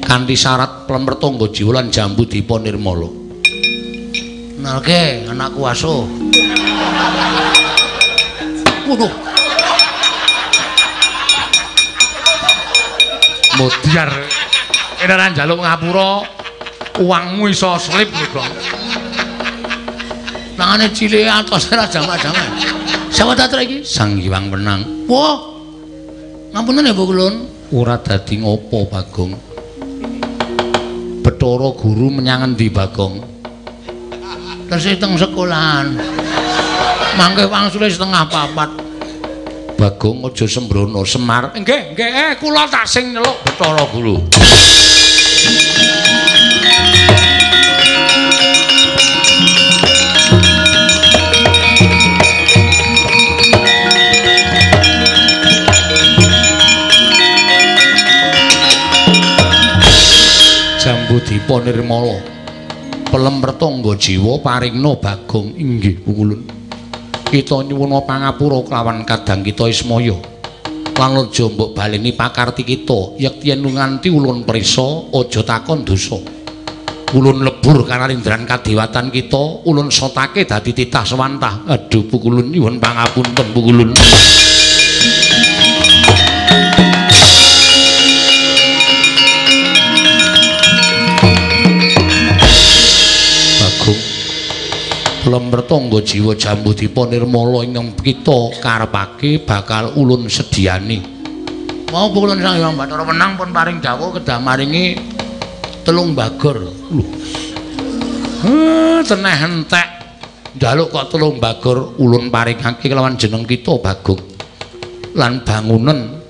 kanthi syarat plemper tangga jiwa lan Jambu Dipa Nirmala. Nalke anakku aso. Waduh. Modiar. Kene ora njaluk ngapura, uangmu iso slip lho, Bang. Tangane cilik atos ora jamak-jamak. Sapa ta iki? Sang Hyang Wenang. Wah. Ngapunten ya, Bu Kulun. Ora dadi ngopo, Bagong. Bathara Guru menyang endi, Bagong? Tesih teng sekolahan. Mangke wangsule 3:30. Bagong aja sembrono, Semar. Nggih, nggih, kula tak sing nyeluk Bathara Guru. Dipa Nirmala. Pelem pertangga jiwa paringna Bagong. Inggih pukulun. Kita nyuwuna pangapura kelawan kadang kita Ismaya. Lan aja mbok baleni pakarti kita, yekti yen nganti ulun prisa aja takon dosa. Ulun lebur kanalindran kadewatan kita, ulun sotake dadi titah sewantah. Aduh pukulun nyuwun pangapunten pukulun. Bagong lemper tangga jiwa Jambu Dipa Nirmala ingkang kita karepake bakal ulun sediani. Mau pukulun Sang Hyang Bathara Wenang pun paring dawuh kedah maringi 3 bagor. Lho. Teneh entek. Njaluk kok 3 bagor ulun paringake kelawan jeneng kita Bagong. Lan bangunan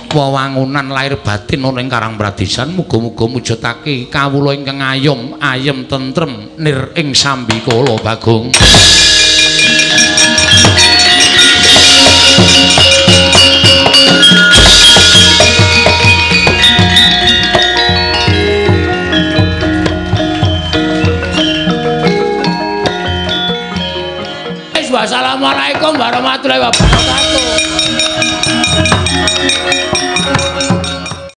wewangunan lahir batin ana ing Karang Pradesan muga-muga mujudake kawula ingkang ayom ayem tentrem nir ing sambikala Bagong. Wassalamualaikum warahmatullahi wabarakatuh.